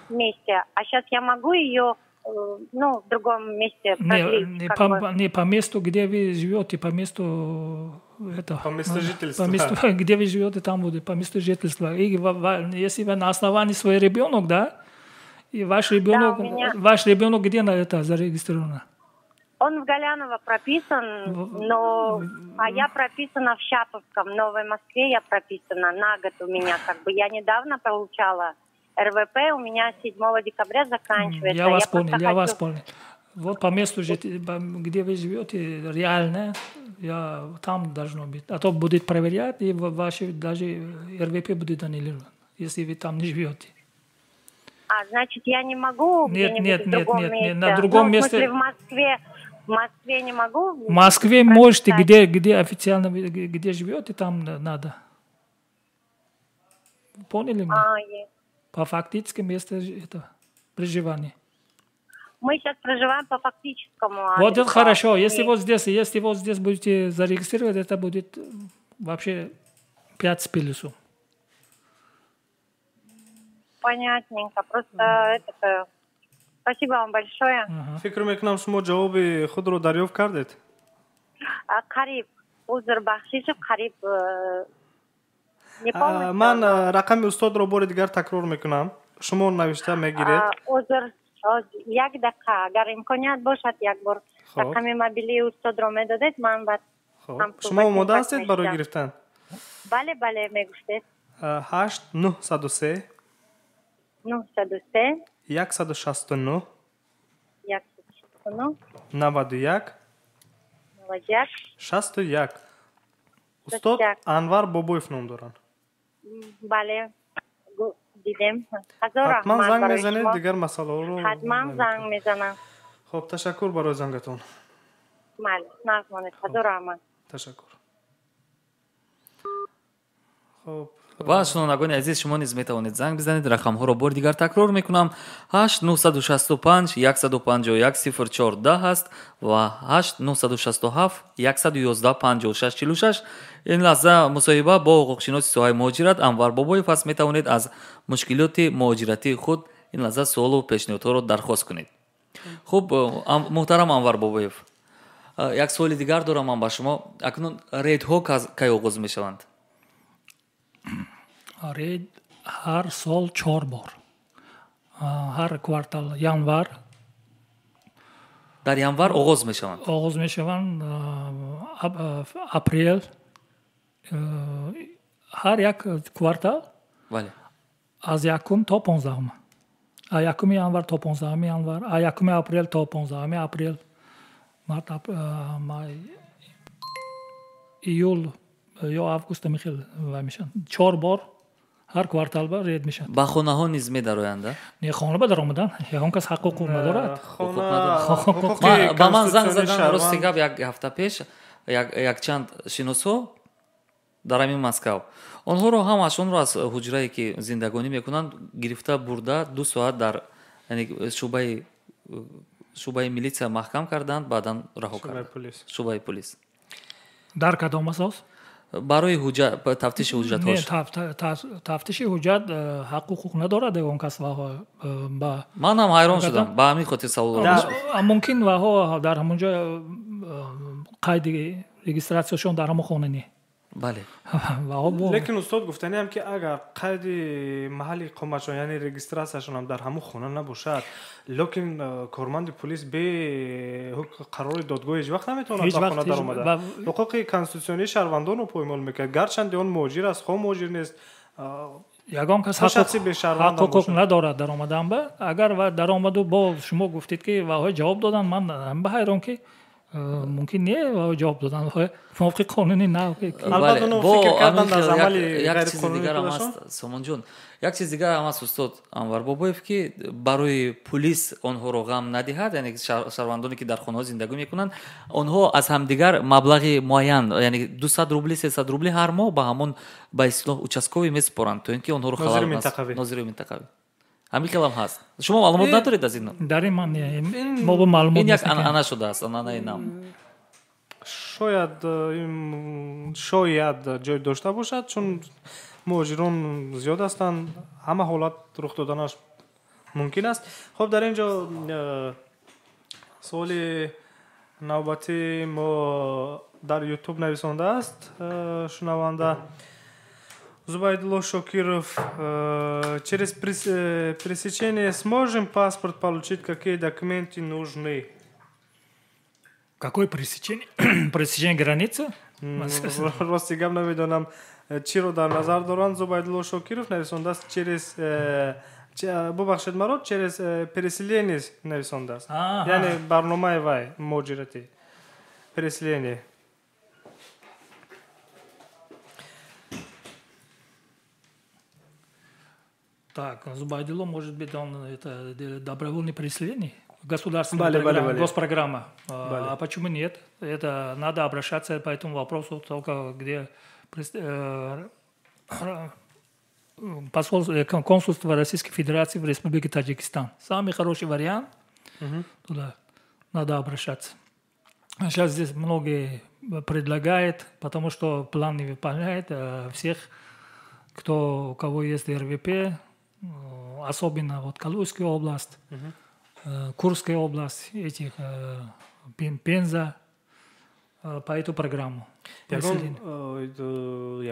месте, а сейчас я могу ее, ну, в другом месте Не, продлить, не, как по, бы. Не по месту, где вы живете, по месту это, По месту жительства. По месту, где вы живете, там будет, по месту жительства. И если вы на основании свой ребенок, да, и ваш ребенок, у меня- ваш ребенок где на это зарегистрировано? Он в Голяново прописан, но а я прописана в Щаповском, в Новой Москве я прописана на год у меня как бы. Я недавно получала РВП, у меня 7 декабря заканчивается. Я вас Просто понял, я вас хочу- понял. Вот по месту, где вы живете, реально, я, там должно быть. А то будет проверять, и ваши даже РВП будет аннулирован, если вы там не живете. А, значит, я не могу Нет, где-нибудь нет, в нет, другом нет, нет, месте? на другом Ну, в месте- смысле, в Москве не могу? В Москве можете, прописать? где официально, вы где живете, там надо. Поняли меня? А, По фактическому месту это, проживания. Мы сейчас проживаем по фактическому Вот это адресу. хорошо. Если вот здесь будете зарегистрировать, это будет вообще 5 с плюсом. Понятненько. Просто это... Спасибо вам большое. Фикр мекунам, шумо ҷавоби худро дарёфт кардед. А, қариб. Узр, бахшишев, қариб. Не полностью, Ман но- рақами устодро бори дигар такрор мекунам. Шумо навишта мегиред. Узр, як дақиқа, агар имконият бошад, як бор рақами мобилии устодро медодед, ман баъд. Шумо омода ҳастед барои гирифтан? Бале, бале, мегуфтед. 8 903 903 169 169 91 91 61. Устод Анвар Бобоев ном доранд. Бале, дидем. Ҳатман занг мезанед, дигар масъалаҳоро ҳатман занг мезанам. Хоб, ташаккур барои зангатон. Бале, нағз монед, ҳазор раҳмат. Ташаккур. Хоб, ва шунавандагони азиз, шумо низ метавонед занг бизанед. Рақамҳоро бори дигар такрор мекунам: 8 965 151 04 10 аст ва 8 967 111 56 46. Ин лаҳза мусоҳиба бо ҳуқуқшиноси соҳаи муҳоҷират Анвар Бобоев аст. Метавонед аз мушкилоти муҳоҷиратии худ ин лаҳза суолу пешниҳодҳоро дархост кунед. Хуб, муҳтарам Анвар Бобоев, як суоли дигар дорам ман ба шумо. Акнун рейдҳо кай оғоз мешаванд? Рейд ҳар сол чор бор, ҳар квартал, январ. Дар январ оғоз мешаванд? Оғоз мешаванд, апрел, ҳар як квартал. Бале. Аз якум то 15-ум, аз 1-уми январ то 15-уми январ, аз 1-уми апрел то 15-уми апрел, март, май, июл ё август михел вай мешаванд. Чор бор ҳар квартал ба рейд мешаванд. Ба хонаҳо низ медароянд? Не, хона ба даромадан ягон кас ҳуқуқ надорад. Ба ман занг задан, рости гап, як ҳафта пеш якчанд шиносҳо дар ҳамин Москав, онҳоро ҳамаашонро аз ҳуҷрае, ки зиндагонӣ мекунанд, гирифта бурда, 2 соат дар шӯъбаи милитсия маҳкам карданд, баъдан раҳо карданд, шӯъбаи полис. Дар кадом асос? Барои тафтиши ҳуҷҷатҳош. Тафтиши ҳуҷҷат ҳаққу ҳуқуқ надорад ягон кас. Ман ҳам ҳайрон шудам, ба ҳамин хотир савол. Мумкин ваҳо дар ҳамон ҷо қайди регистратсияшон дар ҳамон хона не. Бале. Лекин, устод, гуфтаниам, ки агар қайди маҳалли иқоматшон, яъне регистратсияшонам дар ҳамон хона набошад, лекин корманди полис бе қарори додгоҳ ҳеҷ вақт наметавонад ба хона даромада, ҳуқуқи конститутсионии шаҳрвандонро поймол мекард, гарчанде он муҳоҷир аст, хоҳ муҳоҷир нест. Ягон кас ҳуқуқ надорад даромадан ба. Агар даромаду бо шумо гуфтед, ки ваҳо ҷавоб доданд, ман ба ҳайрон, ки мумкин не ҷавоб додан мувофиқи қонуни нав. Як чизи дигарам аст, Сомонҷон, як чиз дигарам аст, устод Анвар Бобоев, ки барои пулис онҳоро ғам надиҳад, яъне шаҳрвандоне, ки дар хонаҳо зиндагӣ мекунанд, онҳо аз ҳамдигар маблағи муайян, яъне 200 рубли, 300 рубли ҳар моҳ ба ҳамон, ба истилоҳ, участковый месупоранд, то ин ки онҳоро нозири минтақавӣ. Ҳамин хелам ҳаст. Шумо маълумот надоред аз ин? Дар ин ман мо бо маълумот. Ин як анъана шудааст, анъанаи нав. Шояд ҷой дошта бошад, чун муҳоҷирон зиёд ҳастанд, ҳама ҳолат рух доданаш мумкин аст. Хуб, дар ин ҷо суоли навбатии мо дар Ютуб нависондааст шунаванда Зубайдулло Шокиров: через пересечение сможем паспорт получить, какие документы нужны? Какое пересечение? Пересечение границы? Рости гап, намедонам, чиро дар назар доранд. Зубайдулло Шокиров нависондааст через, бубахшед маро, через переселение нависондааст, яъне барномаи вай муҳоҷиратӣ, переселение. Так, Зубайдулло, может быть, он это добровольное переселение? Государственная Бале, программа, бале, бале. госпрограмма. Бале. А почему нет? Это надо обращаться по этому вопросу только где консульство Российской Федерации в Республике Таджикистан. Самый хороший вариант, туда надо обращаться. А сейчас здесь многие предлагают, потому что план не выполняет всех, кто, у кого есть РВП, особенно вот Калужская область, Курская область, этих, Пенза, По эту программу.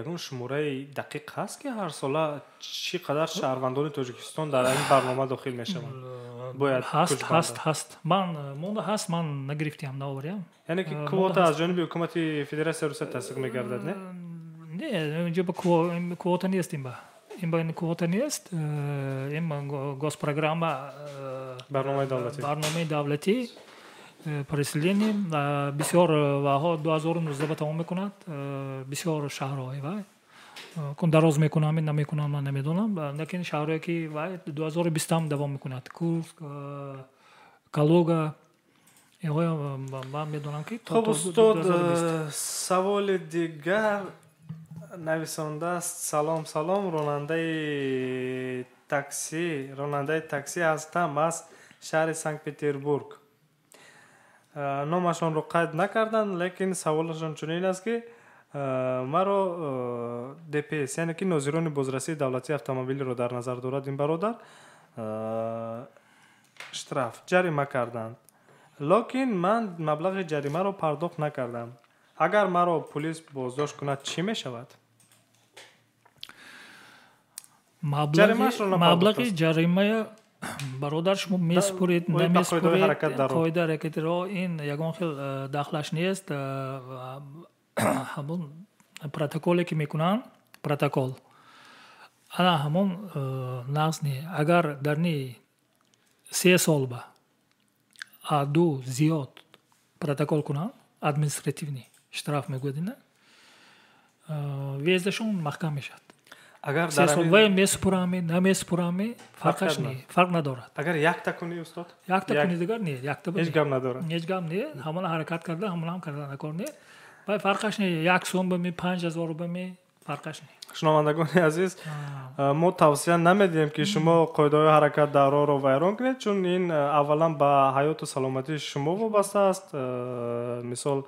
Ягон шумораи дақиқ ҳаст, ки ҳар сола чӣ қадар шаҳрвандони Тоҷикистон дар ин барнома дохил мешаванд? Бояд ҳаст, ҳаст, ҳаст. Ман монда ҳаст, ман нагирифтиам, наовариам. Яъне ки квота аз ҷониби ҳукумати Федератсияи Русия тасдиқ мегардад, не? Не, инҷо квота нест, инба квота нест. Ин госпрограмма, барномаи давлатӣ, барномаи давлатӣ переселение. Бисёр ваҳо 2019 ба тамом мекунад, бисёр шаҳрҳои вай кун дароз мекунам, намекунам, ман намедонам, лекин шаҳрҳое ки вай 2020 давом мекунад, Курск, Калуга, инҳоя ман медонам, ки. Хуб, устод, саволи дигар нависондааст: «Салом, салом, ронандаи такси ҳастам аз шаҳри Санкт Петербург». Номашонро қайд накарданд, лекин саволашон чунин аст, ки маро ДПС, яъне ки нозирони бозрасии давлатии автомобилиро дар назар дорад ин бародар, штраф, ҷарима карданд, лекин ман маблағи ҷаримаро пардохт накардам. Агар маро пулис боздошт кунад, чӣ мешавад? Маблағи ҷаримая, бародар, шумо месупоред, намесупоред, қоида ҳаракати роҳ ин ягон хел дахлаш нест. Ҳамон протоколе ки мекунанд, протокол ана ҳамон нағз не. Агар дар ни 3 сол ба ду зиёд протокол кунанд, административный штраф мегӯяд, ина въезд ашон маҳкам мешавад. Агар 3 сол вай месупурами, намесупурами, фарқаш не, фарқ надорад. Агар якта кунӣ, устод? Якта кунӣ, дигар не, якта. Ҳеҷ гап надорад? Ҳеҷ гап не. Ҳамона ҳаракат карда, ҳамона карда накор не. Вай фарқаш не, 1 сум бами, 5000 бами, фарқаш не. Шунавандагони азиз, мо тавсия намедиҳем, ки шумо қоидаҳои ҳаракат дар роҳро вайрон кунед, чун ин аввалан ба ҳаёту саломатии шумо вобаста аст. Мисол,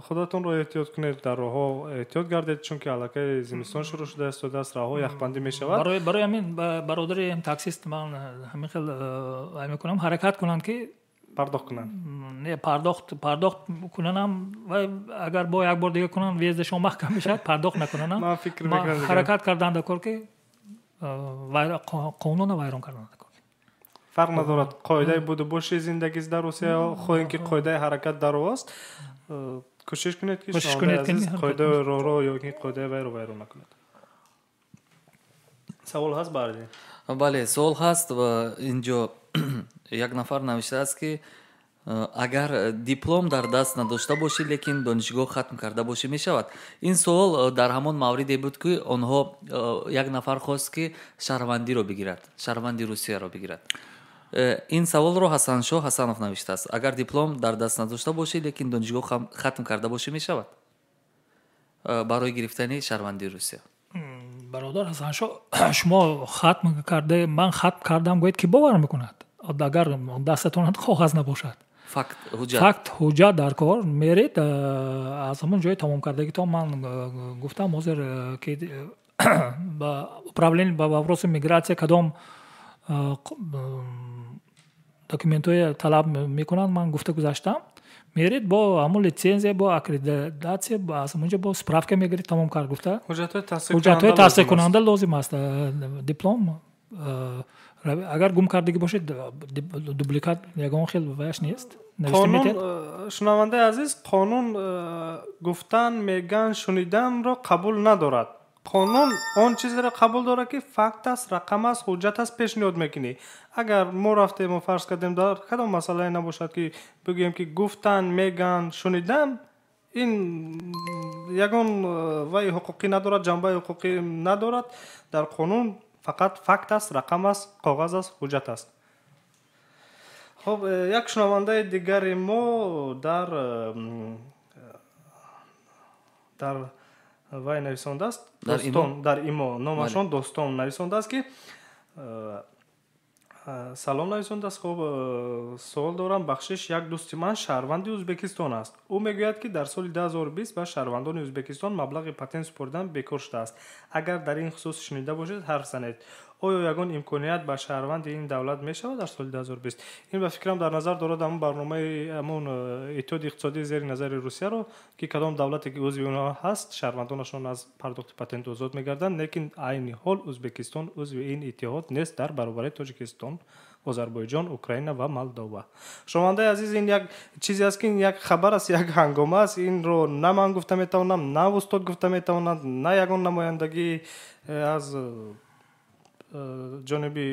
худатонро эҳтиёт кунед, дар роҳҳо эҳтиёт гардед, чунки аллакай зимистон шурӯъ шуда истодааст, роҳҳо яхбандӣ мешавад. Барои ҳамин бародари таксист ман ҳамин хел мекунам, ҳаракат кунанд, ки пардохт кунанд. Не, пардохт кунанам, вай агар бо як бор дига кунанд, въезд ашон маҳкам мешавад. Пардохт накунанам ман фикр мекунам ҳаракат кардан дакор, ки қонунро вайрон кардан дакор. Фарқ надорад, қоидаи буду боши зиндагист дар Русия, хоҳем ки қоидаи ҳаракат дар роҳ аст. Кӯшиш кунед, ки азиз, қоидаи роҳро ё ки қоидаи вайро вайрон накунед. Савол ҳаст, Баҳриддин? Бале, суол ҳаст. Ва инҷо як нафар навиштааст, ки агар диплом дар даст надошта бошӣ, лекин донишгоҳ хатм карда бошӣ, мешавад? Ин суол дар ҳамон мавриде буд, ки онҳо як нафар хост, ки шаҳрвандиро бигирад, шаҳрванди Русияро бигирад. Ин саволро Ҳасаншоҳ Ҳасанов навиштааст: агар диплом дар даст надошта бошӣ, лекин донишгоҳ хатм карда бошӣ, мешавад барои гирифтани шаҳрвандии Русия? Бародар Ҳасаншоҳ, шумо хатм карда, ман хатм кардам гӯед, ки бовар мекунад, агар дастатон коғаз набошад? Факт, ҳуҷҷат. Факт, ҳуҷҷат дар кор. Меред аз ҳамон ҷои тамомкардагитон. Ман гуфтам ҳозир, ки ба управление по вопросам миграция кадом документҳое талаб мекунанд, ман гуфта гузаштам. Меред бо ҳамон литсензия, бо аккредитатсия, аз ҳамонҷо бо справка мегиред, тамом кард гуфта. Ҳуҷҷатҳои тасдиқкунанда лозим аст. Диплом агар гум кардагӣ бошед, дубликат ягон хел ваяш нест. Қонун, шунавандаи азиз, қонун гуфтан, меган, шунидамро қабул надорад. Қонун он чизеро қабул дорад, ки факт аст, рақам аст, ҳуҷҷат аст, пешниҳод мекунӣ. Агар мо рафтему фарз кардем, дар кадом масъалае набошад, ки бигӯем, ки гуфтан, меган, шунидам, ин ягон вай ҳуқуқӣ надорад, ҷанбаи ҳуқуқӣ надорад. Дар қонун фақат факт аст, рақам аст, коғаз аст, ҳуҷҷат аст. Хуб, як шунавандаи дигари мо дар вай нависондааст, Достон, дар имо номашон Достон нависондааст, ки салом нависондааст. Хуб, суол дорам, бахшиш. Як дӯсти ман шаҳрванди Ӯзбекистон аст. Ӯ мегӯяд, ки дар соли 2020 ба шаҳрвандони Ӯзбекистон маблағи патент супоридан бекор шудааст. Агар дар ин хусус шунида бошед, ҳарф занед. Оё ягон имконият ба шаҳрванди ин давлат мешавад дар соли 2020? Ин ба фикрам дар назар дорад ҳамон барномаи ҳамон иттиҳоди иқтисодии зери назари Русияро, ки кадом давлате ки узви онҳо ҳаст, шаҳрвандонашон аз пардохти патент озод мегарданд, лекин айни ҳол Ӯзбекистон узви ин иттиҳод нест дар баробари Тоҷикистон, Озарбойҷон, Украина ва Молдова. Шунавандаи азиз, ин як чизе аст, ки ин як хабар аст, як ҳангома аст. Инро на ман гуфта метавонам, на устод гуфта метавонад, на ягон намояндагӣ аз ҷониби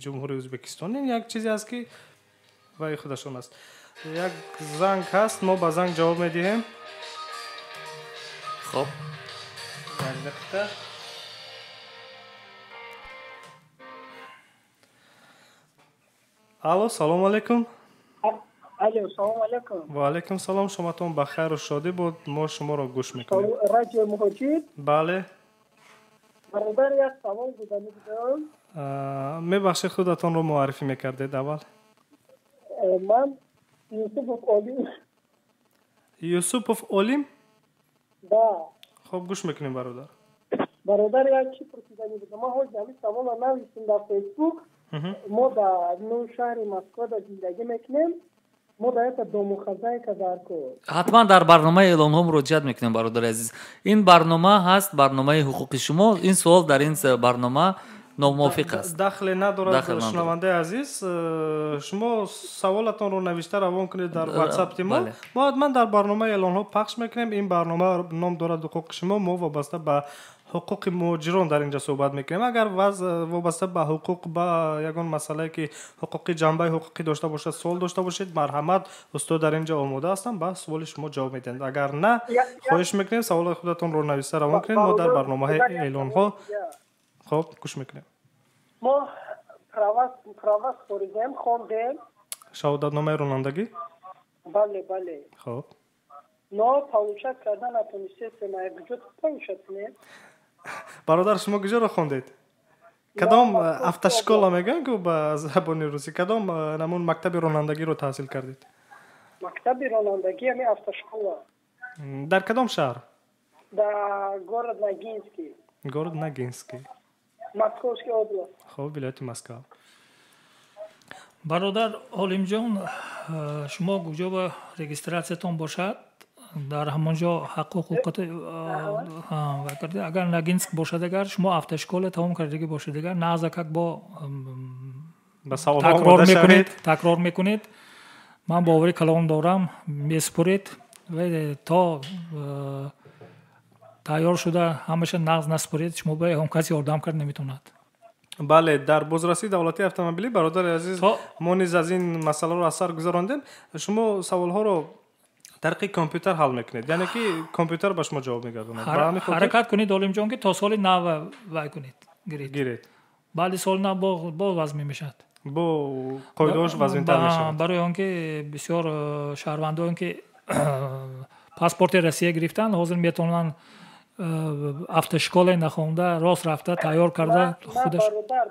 Ҷумҳурии Ӯзбекистон. Ин як чизе аст, ки вай худашон аст. Як занг ҳаст, мо ба занг ҷавоб медиҳем. Хоб. Як дақиқа. Алло, салом алейкум. Алло, салом алейкум. Ва алейкум салом, шуматон ба хайру шодӣ буд, мо шуморо гӯш мекунем. Радио Муҳоҷир? Бале. Бародар, як савол будани будам. Мебахшед, худатонро муаррифӣ мекардед аввал. Ман Юсупов Олим. Юсупов Олим? Да. Хоб, гӯш мекунем, бародар. Бародар, як чӣ пурсидани будам. Ман ҳозир ҳамин саволро навиштам дар Фейсбук. Мо дар шаҳри Москва дар зиндагӣ мекунем. Мо дар якта домухазайка дар кор. Ҳатман дар барномаи эълонҳо муроҷиат мекунем, бародари азиз. Ин барнома ҳаст барномаи ҳуқуқи шумо. Ин суол дар ин барнома номувофиқ аст. Дахле надорад, шунавандаи азиз. Шумо саволатонро навишта равон кунед дар ватсапи мо. Мо ҳатман дар барномаи эълонҳо пахш мекунем. Ин барнома ном дорад ҳуқуқи шумо. Мо вобаста ба ҳуқуқи муҳоҷирон дар инҷа суҳбат мекунем. Агар вобаста ба ҳуқуқ, ба ягон масъалае ки ҳуқуқи ҷанбаи ҳуқуқӣ дошта бошад, суол дошта бошед, марҳамат, устод дар инҷа омода ҳастанд, ба суоли шумо ҷавоб медиҳанд. Агар на, хоҳиш мекунем саволои худатонро нависта равон кунед. Мо дар барномаҳои эълонҳо хоб гӯш мекунем. Мо права супоридем, хондем. Шаҳодатномаи ронандагӣ? Бале, бале. Хоб. Но получать кардан натонистем, куҷо получать кунем? Бародар, шумо куҷоро хондед? Кадом автошкола мегӯянд ку ба забони русӣ? Кадом намун мактаби ронандагиро таҳсил кардед? Мактаби ронандагӣ ҳамин автошкола. Дар кадом шаҳр? Дар город Ногинский. Город Ногинский. Московский область. Хоб, вилояти Москва. Бародар Олимҷон, шумо куҷо ба регистратсиятон бошад, дар ҳамон ҷо ҳаққу ҳуқуқат карда. Агар Ногинск бошад, агар шумо автошкола тамом кардагӣ бошед, агар наазакак бо такрор мекунед, ман бовари калон дорам, месупоред ва то тайёр шуда ҳамаша нағз насупоред, шумо ба ягон кас ёрдам кард наметавонад. Бале, дар бозрасии давлатии автомобилӣ, бародари азиз, мо низ аз ин масъаларо аз сар гузарондем. Шумо саволҳоро тариқи компютер ҳал мекунед, яъне ки компютер ба шумо ҷавоб мегардонад. Ҳаракат кунед, Олимҷон, ки то соли нав вай кунед, гиред. Баъди соли нав боз вазмин мешавад. Бо қоидаҳош вазминтар мешавад. Барои он ки бисёр шаҳрвандоне ки паспорти Россия гирифтанд, ҳозир метавонанд автошколе нахонда, рост рафта, тайёр карда худаш.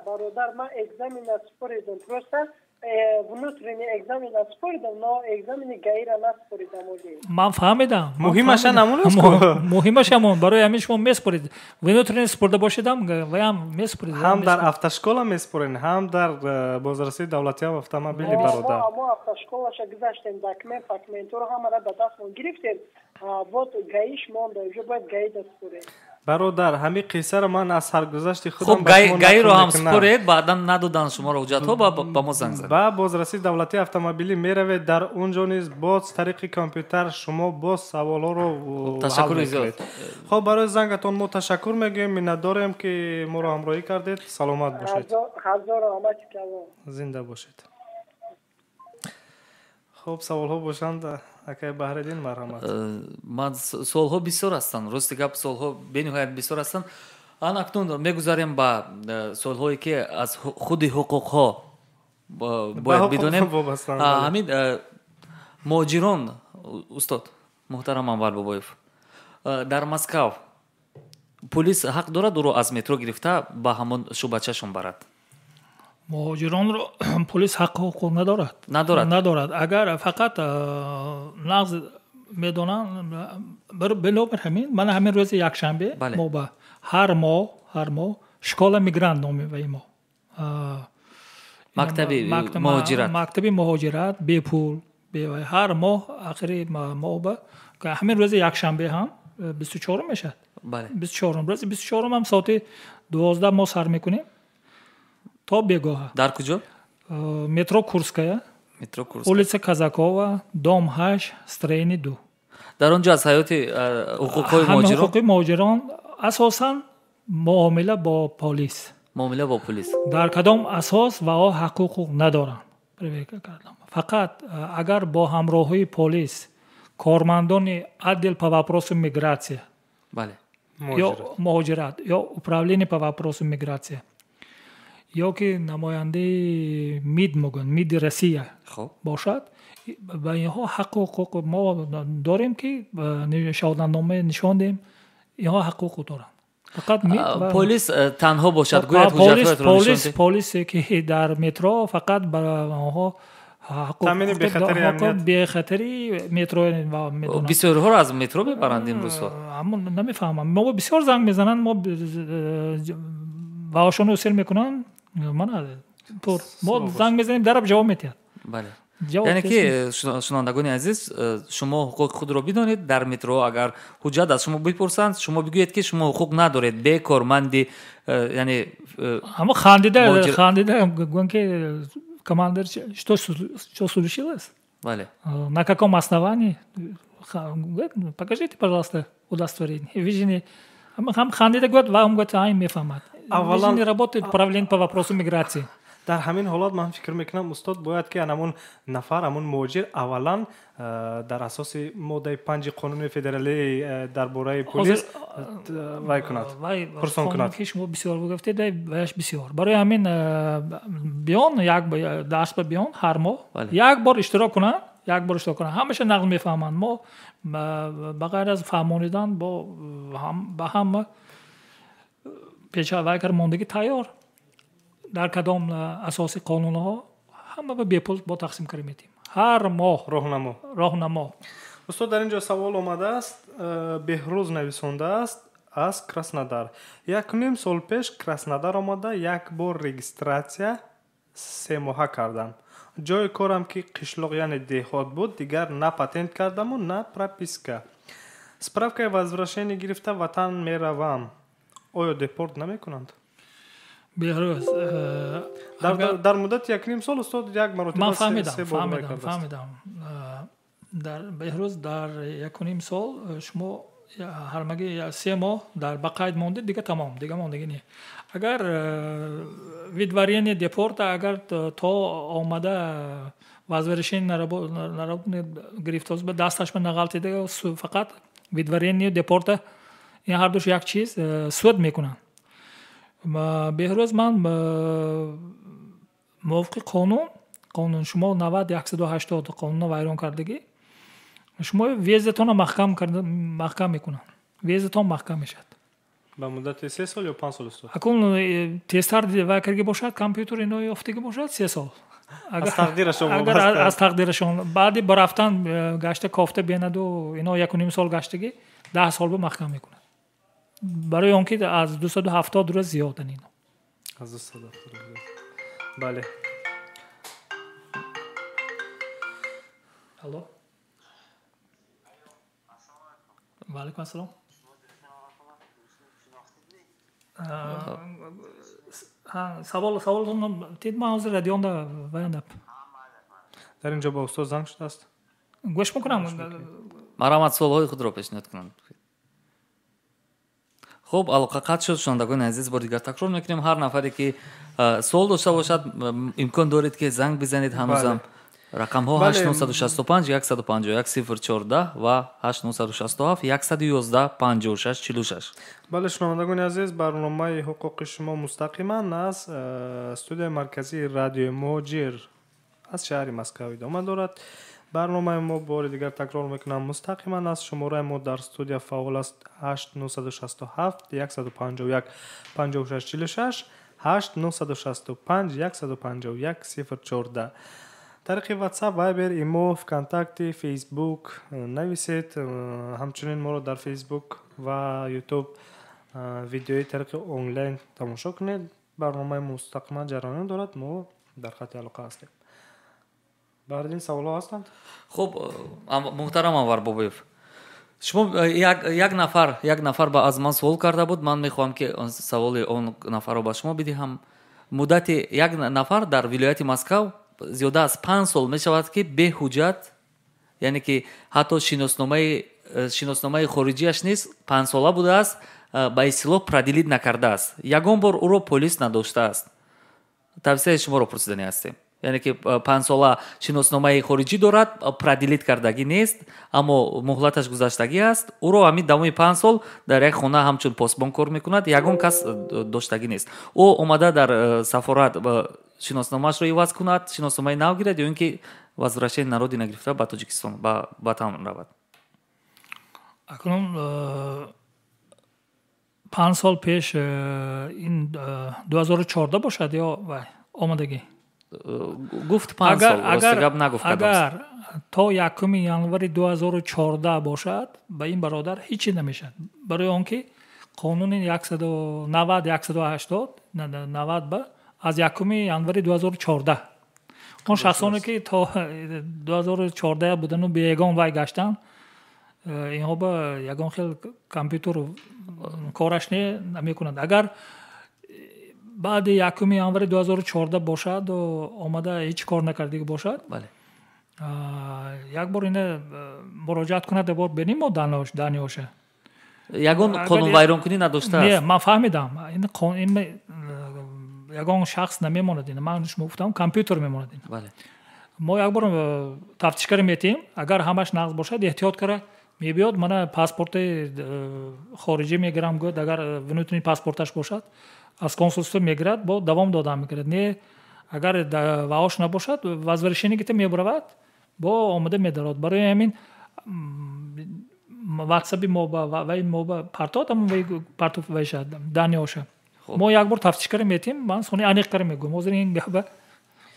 Бародар, ман экзамена супоридам, просто внутренний экзамен насупоридам, но экзамени ГАИ-ра насупоридам. Ман фаҳмидам. Муҳимаша намон аст? Муҳимаш ҳамон. Барои ҳамин шумо месупоред. Внутренний супорда бошедам, ваям месупоред. Ҳам дар автошкола месупоред, ҳам дар бозрасии давлатии автомобили, бародар. Мо автошколаша гузаштем, документ, документҳоро ҳамаро ба дастмон гирифтем. Вот ГАИш монда, уже бояд ГАИ дасупоред. Бародар, ҳамин қиссаро ман аз саргузашти худам хуб, ГАИ-ро ҳам супоред, баъдан надоданд шуморо ҳуҷҷатҳо, ба мо занг зад. Ба бозрасии давлатии автомобилӣ меравед, дар он ҷо низ боз тариқи компютер шумо боз саволҳоро ташаккури зиёд. Хоб, барои зангатон мо ташаккур мегӯем, миннатдорем ки моро ҳамроҳӣ кардед. Саломат бошед. Ҳазор раҳмати калон. Зинда бошед. Хоб, саволҳо бошанд, акай Баҳриддин, марҳамат. Ман суолҳо бисёр ҳастанд, рости гап, суолҳо бениҳоят бисёр ҳастанд. Ан акнун мегузарем ба суолҳое ки аз худи ҳуқуқҳо бояд бидонем. Ҳамин муҳоҷирон, устод муҳтарам Анвар Бобоев, дар Москав полис ҳақ дорад ӯро аз метро гирифта ба ҳамон шӯъбачашон барад? Муҳоҷиронро полис ҳаққу ҳуқуқ надорад. Надорад. Надорад. Агар фақат нағз медонанд, бинобар ҳамин мана ҳамин рӯзи якшанбе мо ба ҳар моҳ Школа мигрант номи ваи мо. Мактаби муҳоҷират. Мактаби муҳоҷират бепул, ҳар моҳ ахири моҳ ба ҳамин рӯзи якшанбе ҳам 24 мешавад. Бале. 24 рӯзи 24 ҳам соати 12 мо сар мекунем то бегоҳа. Дар куҷо? Метро Курская. Метро Курская. Улица Казакова, дом 8, строение 2. Дар он ҷо аз ҳаёти ҳуқуқҳои муҳоҷирон, ҳуқуқи муҳоҷирон асосан муомила бо полис. Муомила бо полис. Дар кадом асос ва о ҳақ ҳуқуқ надоранд. Проверка кардам. Фақат агар бо ҳамроҳии полис кормандони отдел по вопросу миграция, бале, ё муҳоҷират, ё управление по вопросу миграция, ё ки намояндаи МИД мегӯянд, МИДи Россия бошад, ба инҳо ҳаққу ҳуқуқ мо дорем, ки шаҳодатнома нишон диҳем, инҳо ҳаққу ҳуқуқ доранд. Фақат МИД ва полис танҳо бошад, гӯяд ҳуҷҷатҳоятро нишон диҳед. Полисе ки дар метро фақат ба онҳо таъмини бехатари амният, бехатари метро медонанд. Бисёриҳоро аз метро мебаранд имрӯзҳо. Намефаҳмам, мо бисёр занг мезананд, мо ваошонро усел мекунанд, мана пур мо занг мезанем, дараб ҷавоб медиҳад. Бале. Яъне ки, шунавандагони азиз, шумо ҳуқуқи худро бидонед. Дар метро агар ҳуҷҷат аз шумо бипурсанд, шумо бигӯед, ки шумо ҳуқуқ надоред, бе корманди, яъне ҳамо хандида хандида гӯянд, ки командир, что случилось? Бале. На каком основании? Покажите, пожалуйста, удостоверение. Вы же не ҳам хандида гӯяд ва ҳам гӯяд, ай мефаҳмад. Вы же не работает управление по вопросу миграции. Дар ҳамин ҳолат ман фикр мекунам, устод, бояд ки ҳамон нафар, ҳамон муҳоҷир аввалан дар асоси моддаи 5 қонуни федералӣ дар бораи полис вай кунад, пурсон кунад. Ки шумо бисёр гуфтед, ваяш бисёр. Барои ҳамин биён, як дарс ба биён, ҳар моҳ як бор иштирок кунанд, як бор иштирок кунанд, ҳамаша нағз мефаҳманд. Мо ба ғайр аз фаҳмонидан бо ба ҳама пеша вай кар мондагӣ тайёр, дар кадом асоси қонунҳо ҳама ба бепул бо тақсим карда медиҳем ҳар моҳ. Роҳнамо. Роҳнамо. Устод, дар ин ҷо савол омадааст, Беҳрӯз нависондааст аз Краснодар. 1,5 сол пеш Краснодар омада, як бор регистрация 3 моҳа кардам. Ҷои корам ки қишлоқ, яъне деҳот буд, дигар на патент кардаму, на прописка. Справкаи возвращение гирифта ватан меравам, оё депорт намекунанд? Беҳрӯз, Дар муддати 1,5 сол, устод, як маротиба ман фаҳмидам, се бор фаҳмидам, кардааст. Фаҳмидам. Дар Беҳрӯз, дар 1,5 сол шумо ҳармаги 3 моҳ дар ба қайд мондед, дига тамом, дига мондагӣ не. Агар выдворение депорта, агар то омада возвращение на работу гирифта ба дасташ ба нағалтида, фақат выдворение депорта, ин ҳардуш як чиз, суд мекунанд. Беҳрӯз, ман мувофиқи қонун шумо 90 180 қонунро вайрон кардагӣ, шумо въездатонро маҳкам карда, маҳкам мекунанд, въездатон маҳкам мешавад. Ба муддати 3 сол ё 5 сол, устод? Акун тезтар вай карги бошад, компютер ино ёфтагӣ бошад, 3 сол. Аз тақдирашон агар вобаста. Аз тақдирашон. Баъди ба рафтан гашта кофта бенаду ино 1,5 сол гаштагӣ, 10 сол ба маҳкам мекунад, барои он ки аз 270 рӯз зиёдан ино. Аз 270 рӯз. Бале. Алло, ва алайкум ассалом. Савол, саволтон тид, ман ҳозир радионда ваяндап. Дар ин ҷо ба устод занг шудааст. Гӯш мекунам. Марҳамат, суолҳои худро пешниҳод кунанд. Хуб, алоқа қатъ шуд. Шунавандагони азиз, бори дигар такрор мекунем, ҳар нафаре ки суол дошта бошад, имкон доред, ки занг бизанед ҳанӯзам. Рақамҳо 8965 151 014 ва 8967 111 56 46. Бале, шунавандагони азиз, барномаи ҳуқуқи шумо мустақиман аз студияи марказии Радиои Муҳоҷир аз шаҳри Москва идома дорад. Барномаи мо, бори дигар такрор мекунам, мустақиман аз шумораи мо дар студия фаъол аст: 8967 151 56 46, 8965 151 014. Тариқи WhatsApp, Viber, имо, ВКонтакте, Facebook нависед. Ҳамчунин моро дар Facebook ва YouTube. Видеои тариқи онлайн тамошо кунед. Барномаи мустақиман ҷараён дорад, мо дар хати алоқа ҳастем. Баъд ин саволҳо ҳастанд? Хуб, муҳтарам Анвар Бобоев, шумо як нафар аз ман суол карда буд. Ман мехоҳам, ки саволи он нафарро ба шумо бидиҳам. Муддати як нафар дар вилояти Москав зиёда аз 5 сол мешавад, ки беҳуҷҷат, яъне ки ҳатто шиносномаи хориҷиаш низ 5сола будааст, ба истилоҳ продлить накардааст, ягон бор ӯро полис надоштааст. Тавсияи шуморо пурсиданӣ ҳастем. Яъне ки 5сола шиносномаи хориҷӣ дорад, продлить кардагӣ нест, аммо муҳлаташ гузаштагӣ аст. Ӯро ҳамин давоми 5 сол дар як хона ҳамчун посбон кор мекунад, ягон кас доштагӣ нест. Ӯ омада дар сафорат шиносномаашро иваз кунад, шиносномаи нав гирад ё ин ки возвращение на родина гирифта, ба Тоҷикистон, ба ватан равад? Акнун 5 сол пеш, ин 2014 бошад ё вай омадагӣ? Гуфт 5 сол, рости гап нагуфт. Агар то 1 январи 2014 бошад, ба ин бародар ҳечи намешавад, барои он ки қонуни 190, 180, 90 ба аз 1 январи 2014 он шахсоне ки то 2014 будану беягон вай гаштанд, инҳо ба ягон хел компютер кораш не намекунад. Агар баъди 1 январи 2014 бошад, омада ҳеҷ кор накардагӣ бошад, як бор ина муроҷиат кунад, бор бинем мо данныеша. Ягон қонунвайронкунӣ надоштааст. Не, ман фаҳмидам, ин ягон шахс намемонад. Ин ман шумо гуфтам, компютер мемонад. Ин мо як бор тафтиш кара метиҳем. Агар ҳамаш нағз бошад, эҳтиёт кара мебиёд, мана паспорти хориҷӣ мегирам гӯяд. Агар внутренний паспорташ бошад, аз консулство мегирад, бо давом дода мегирад. Не, агар ваош набошад, возвращение гита мебаравад, бо омада медарод. Барои ҳамин ватсаби мо вай мо ба партот партов вайша данныеша мо як бор тафтиш кара метиҳем. Ман сони аниқ кара мегӯям. Ҳозир ин габа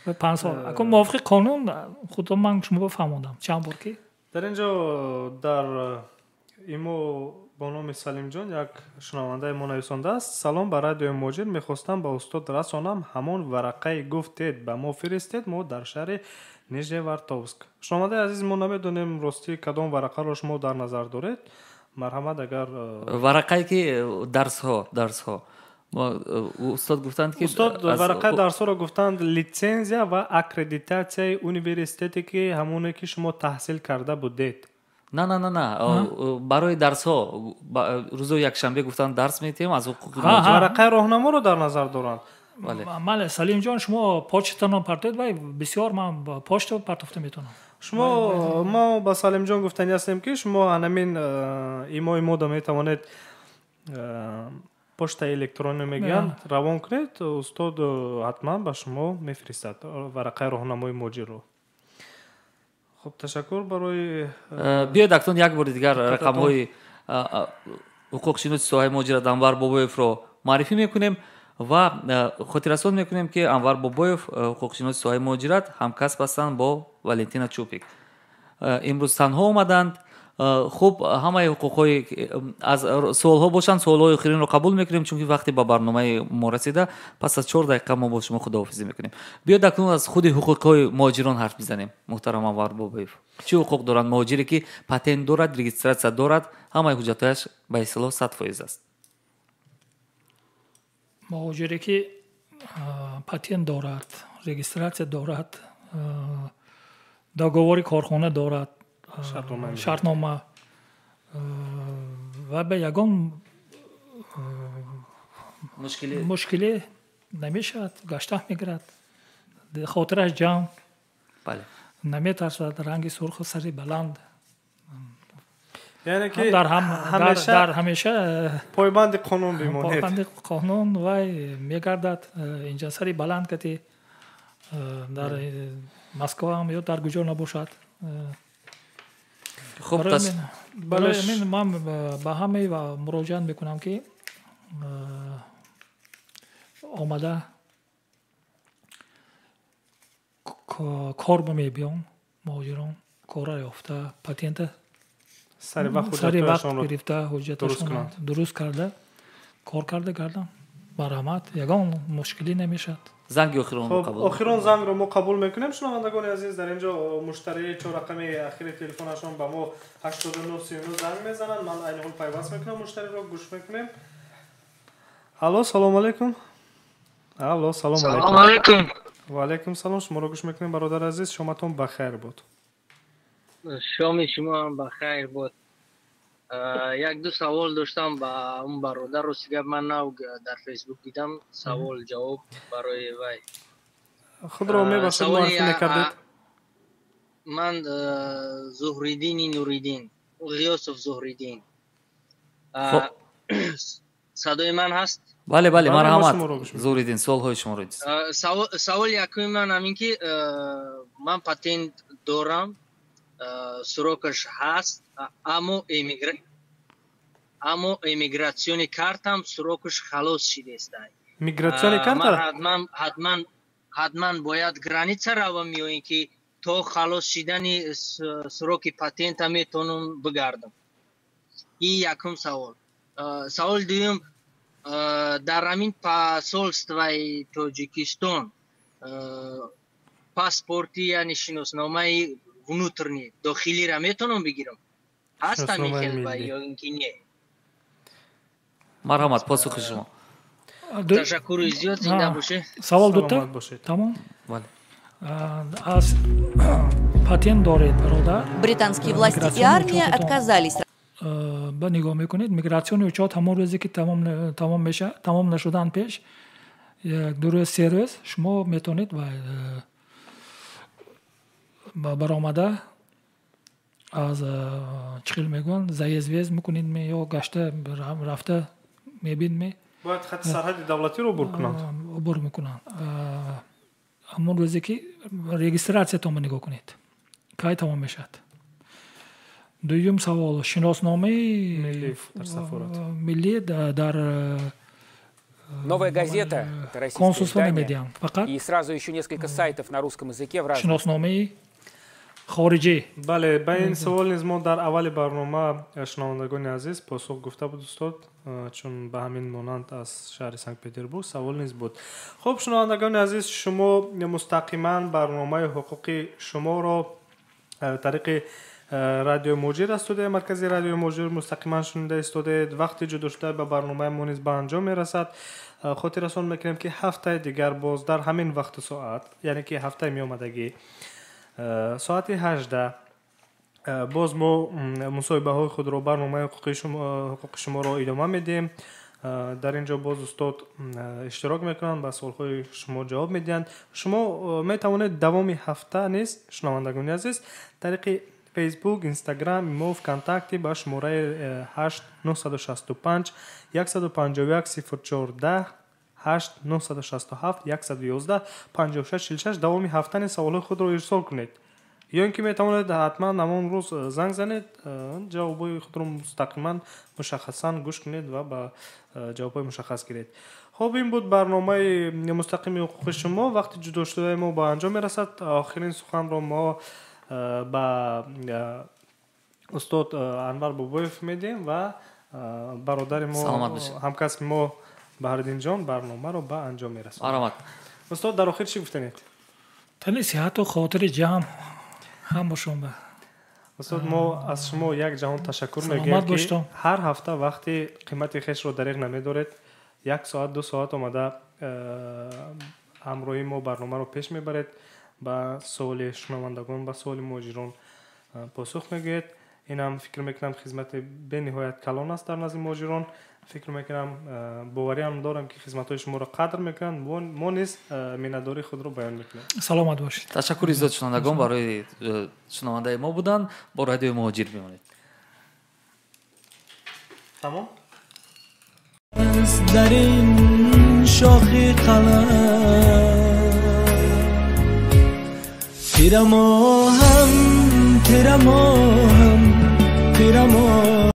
5 сол акун мувофиқи қонун худо ман шумо фаҳмондам чанд бор ки. Дар ин ҷо дар имо бо номи Салимҷон як шунавандаи мо нависондааст: «Салом ба Радиои Муҳоҷир. Мехостам ба устод расонам, ҳамон варақае гуфтед, ба мо фиристед. Мо дар шаҳри Нижневартовск». Шунавандаи азиз, мо намедонем, ростӣ, кадом варақаро шумо дар назар доред. Марҳамат, агар Варақае ки дарсҳо устод гуфтанд ки Устод варақаи дарсҳоро гуфтанд, литсензия ва аккредитатсияи университете ки ҳамоне ки шумо таҳсил карда будед. На, на, на, на, барои дарсҳо рӯзои якшанбе гуфтанд, дарс метиҳем аз ҳуқуқи. Варақаи роҳнаморо дар назар доранд. Бале, Салимҷон, шумо почтатонро партоед, вай бисёр ман почта партофта метавонам. Шумо, мо ба Салимҷон гуфтанӣ ҳастем, ки шумо анамин имои мода метавонед, почтаи электронӣ мегӯянд, равон кунед, устод ҳатман ба шумо мефиристад варақаи роҳнамои муҳоҷирро. Хуб, ташаккур барои Биёед, акнун як бори дигар рақамҳои ҳуқуқшиноси соҳаи муҳоҷират Анвар Бобоевро муаррифӣ мекунем ва хотиррасон мекунем, ки Анвар Бобоев, ҳуқуқшиноси соҳаи муҳоҷират, ҳамкасб ҳастанд бо Валентина Чупик. Имрӯз танҳо омаданд. Хуб, ҳамаи ҳуқуқҳои аз суолҳо бошанд, суолҳои охиринро қабул мекунем, чунки вақте ба барномаи мо расида, пас аз 4 дақиқа мо бо шумо худоҳофизӣ мекунем. Биёед, акнун аз худи ҳуқуқҳои муҳоҷирон ҳарф бизанем. Муҳтарам Анвар Бобоев, чӣ ҳуқуқ доранд муҳоҷире, ки патент дорад, регистратсия дорад, ҳамаи ҳуҷҷатҳояш ба истилоҳ 100% аст? Муҳоҷире ки патент дорад, регистратсия дорад, договори корхона дорад, шартнома ва ба ягон мушкиле намешавад, гашта мегирад, хотираш ҷамъ, наметарсад, ранги сурху сари баланд. Яъне ки дар ҳамеша пойбанди қонун бимонед. Пойбанди қонун вай мегардад, инҷа сари баланд кати дар Москваам ё дар куҷо набошад. Хуб. Барои ҳамин ман ба ҳамаи муроҷиат мекунам, ки омада кор мебиён, муҳоҷирон кора ёфта, патента сари вақт гирифта, ҳуҷҷаташон дуруст карда. Кор карда гардам. Марҳамат, ягон мушкилӣ намешавад. Занги охиронро қабул. Охирон зангро мо қабул мекунем. Шунавандагони азиз, дар ин ҷо муштарии чоррақами ахири телефонашон ба мо 8939 занг мезананд. Ман айни ҳол пайваст мекунам муштариро, гӯш мекунем. Алло, салом алейкум. Алло, салом алейкум. Салом алейкум. Ва алейкум салом. Шуморо гӯш мекунем, бародари азиз. Шоматон бахайр буд. Шоми шумо ҳам бахайр буд. Як-ду савол доштам ба он бародар. Рости гап, ман нав дар Фейсбук дидам савол ҷавоб барои вай. Худро мебахшед, муаррифӣ мекардед? Ман Зуҳриддини Нуриддин, Ғиёсов Зуҳриддин. Садои ман ҳаст? Бале, бале, марҳамат. Зуҳриддин, суолҳои шуморо. Саволи якуми ман ҳамин ки ман патент дорам, срокаш ҳаст, аммо эмигратсиони картам срокаш халос шидест. Мигратсиони карта? Ҳатман бояд граница равам ё ин ки то халос шидани сроки патента метавонам бигардам? Ин якум савол. Саволи дуюм, дар ҳамин посольствои Тоҷикистон паспорти, яъне шиносномаи внутренний, дохилиро метавонам бигирам? Ҳаст ҳамин хел ё ин ки не? Марҳамат, посухи шумо. Ташаккури зиёд, зинда бошед. Савол дута? Тамом? Бале. Аз патент доред, бародар? Британские власти и армия отказались. Ба нигоҳ мекунед, мигратсиони учёт ҳамон рӯзе ки тамом мешавад, тамом нашудан пеш як ду рӯз, се рӯз шумо метавонед баромада аз чӣ хел мегӯянд, заезд въезд мекунед ё гашта рафта мебинед. Бояд хати сарҳади давлатиро убур кунанд. Убур мекунанд. Ҳамон рӯзе ки регистратсиятонро нигоҳ кунед, кай тамом мешавад. Дуюм савол, шиносномаи миллӣ дар Новая газета, это российское издание, и сразу еще несколько сайтов на русском языке в разных... Шиносномаи хориҷӣ. Бале, ба ин савол низ мо дар аввали барнома, шунавандагони азиз, посух гуфта буд устод, чун ба ҳамин монанд аз шаҳри Санкт-Петербург савол низ буд. Хуб, шунавандагони азиз, шумо мустақиман барномаи ҳуқуқи шуморо тариқи радиои Муҳоҷир аз студияи марказии радиои Муҳоҷир мустақиман шунида истодаед. Вақти ҷудошуда ба барномаи мо низ ба анҷом мерасад. Хотиррасон мекунем, ки ҳафтаи дигар боз дар ҳамин вақту соат, яъне ки ҳафтаи меомадагӣ соати 18 боз мо мусоҳибаҳои худро, барномаи ҳуқуқи шуморо идома медиҳем. Дар ин ҷо боз устод иштирок мекунанд, ба суолҳои шумо ҷавоб медиҳанд. Шумо метавонед давоми ҳафта низ, шунавандагони азиз, тариқи Facebook, Instagram, имо, ВКонтакте ба шумораи 8 965 151 014 8 967 111 56 46 давоми ҳафта низ саволҳои худро ирсол кунед. Ё ин ки метавонед ҳатман ҳамон рӯз занг занед, ҷавобҳои худро мустақиман мушаххасан гӯш кунед ва ба ҷавобҳои мушаххас гиред. Хуб, ин буд барномаи мустақими ҳуқуқи шумо. Вақти ҷудошудаи мо ба анҷом мерасад. Охирин суханро мо ба устод Анвар Бобоев медиҳем ва бародари мо, ҳамкасби мо Баҳриддинҷон барномаро ба анҷом мерасонад. Марҳамат. Устод, дар охир чӣ гуфтанед? Тани сиҳату хотири ҷамъ ҳам бошон. Устод, мо аз шумо як ҷаҳон ташаккур мегӯем, ки ҳар ҳафта вақти қимати хешро дариғ намедоред, як соат, ду соат омада ҳамроҳи мо барномаро пеш мебаред, ба суоли шунавандагон, ба суоли муҳоҷирон посух мегӯед. Инам фикр мекунам хизмати бениҳоят калон аст дар назди муҳоҷирон. Фикр мекунам, бовариам дорам, ки хизматҳои шуморо қадр мекунанд. Мо низ миннатдории худро баён мекунем. Саломат бошед. Ташаккури зиёд шунавандагон барои шунавандаи мо буданд. Бо радиои Муҳоҷир бимонед. Тамом. Дар ин шохи қалам тирамоҳам, тирамоҳам, тирамоҳам.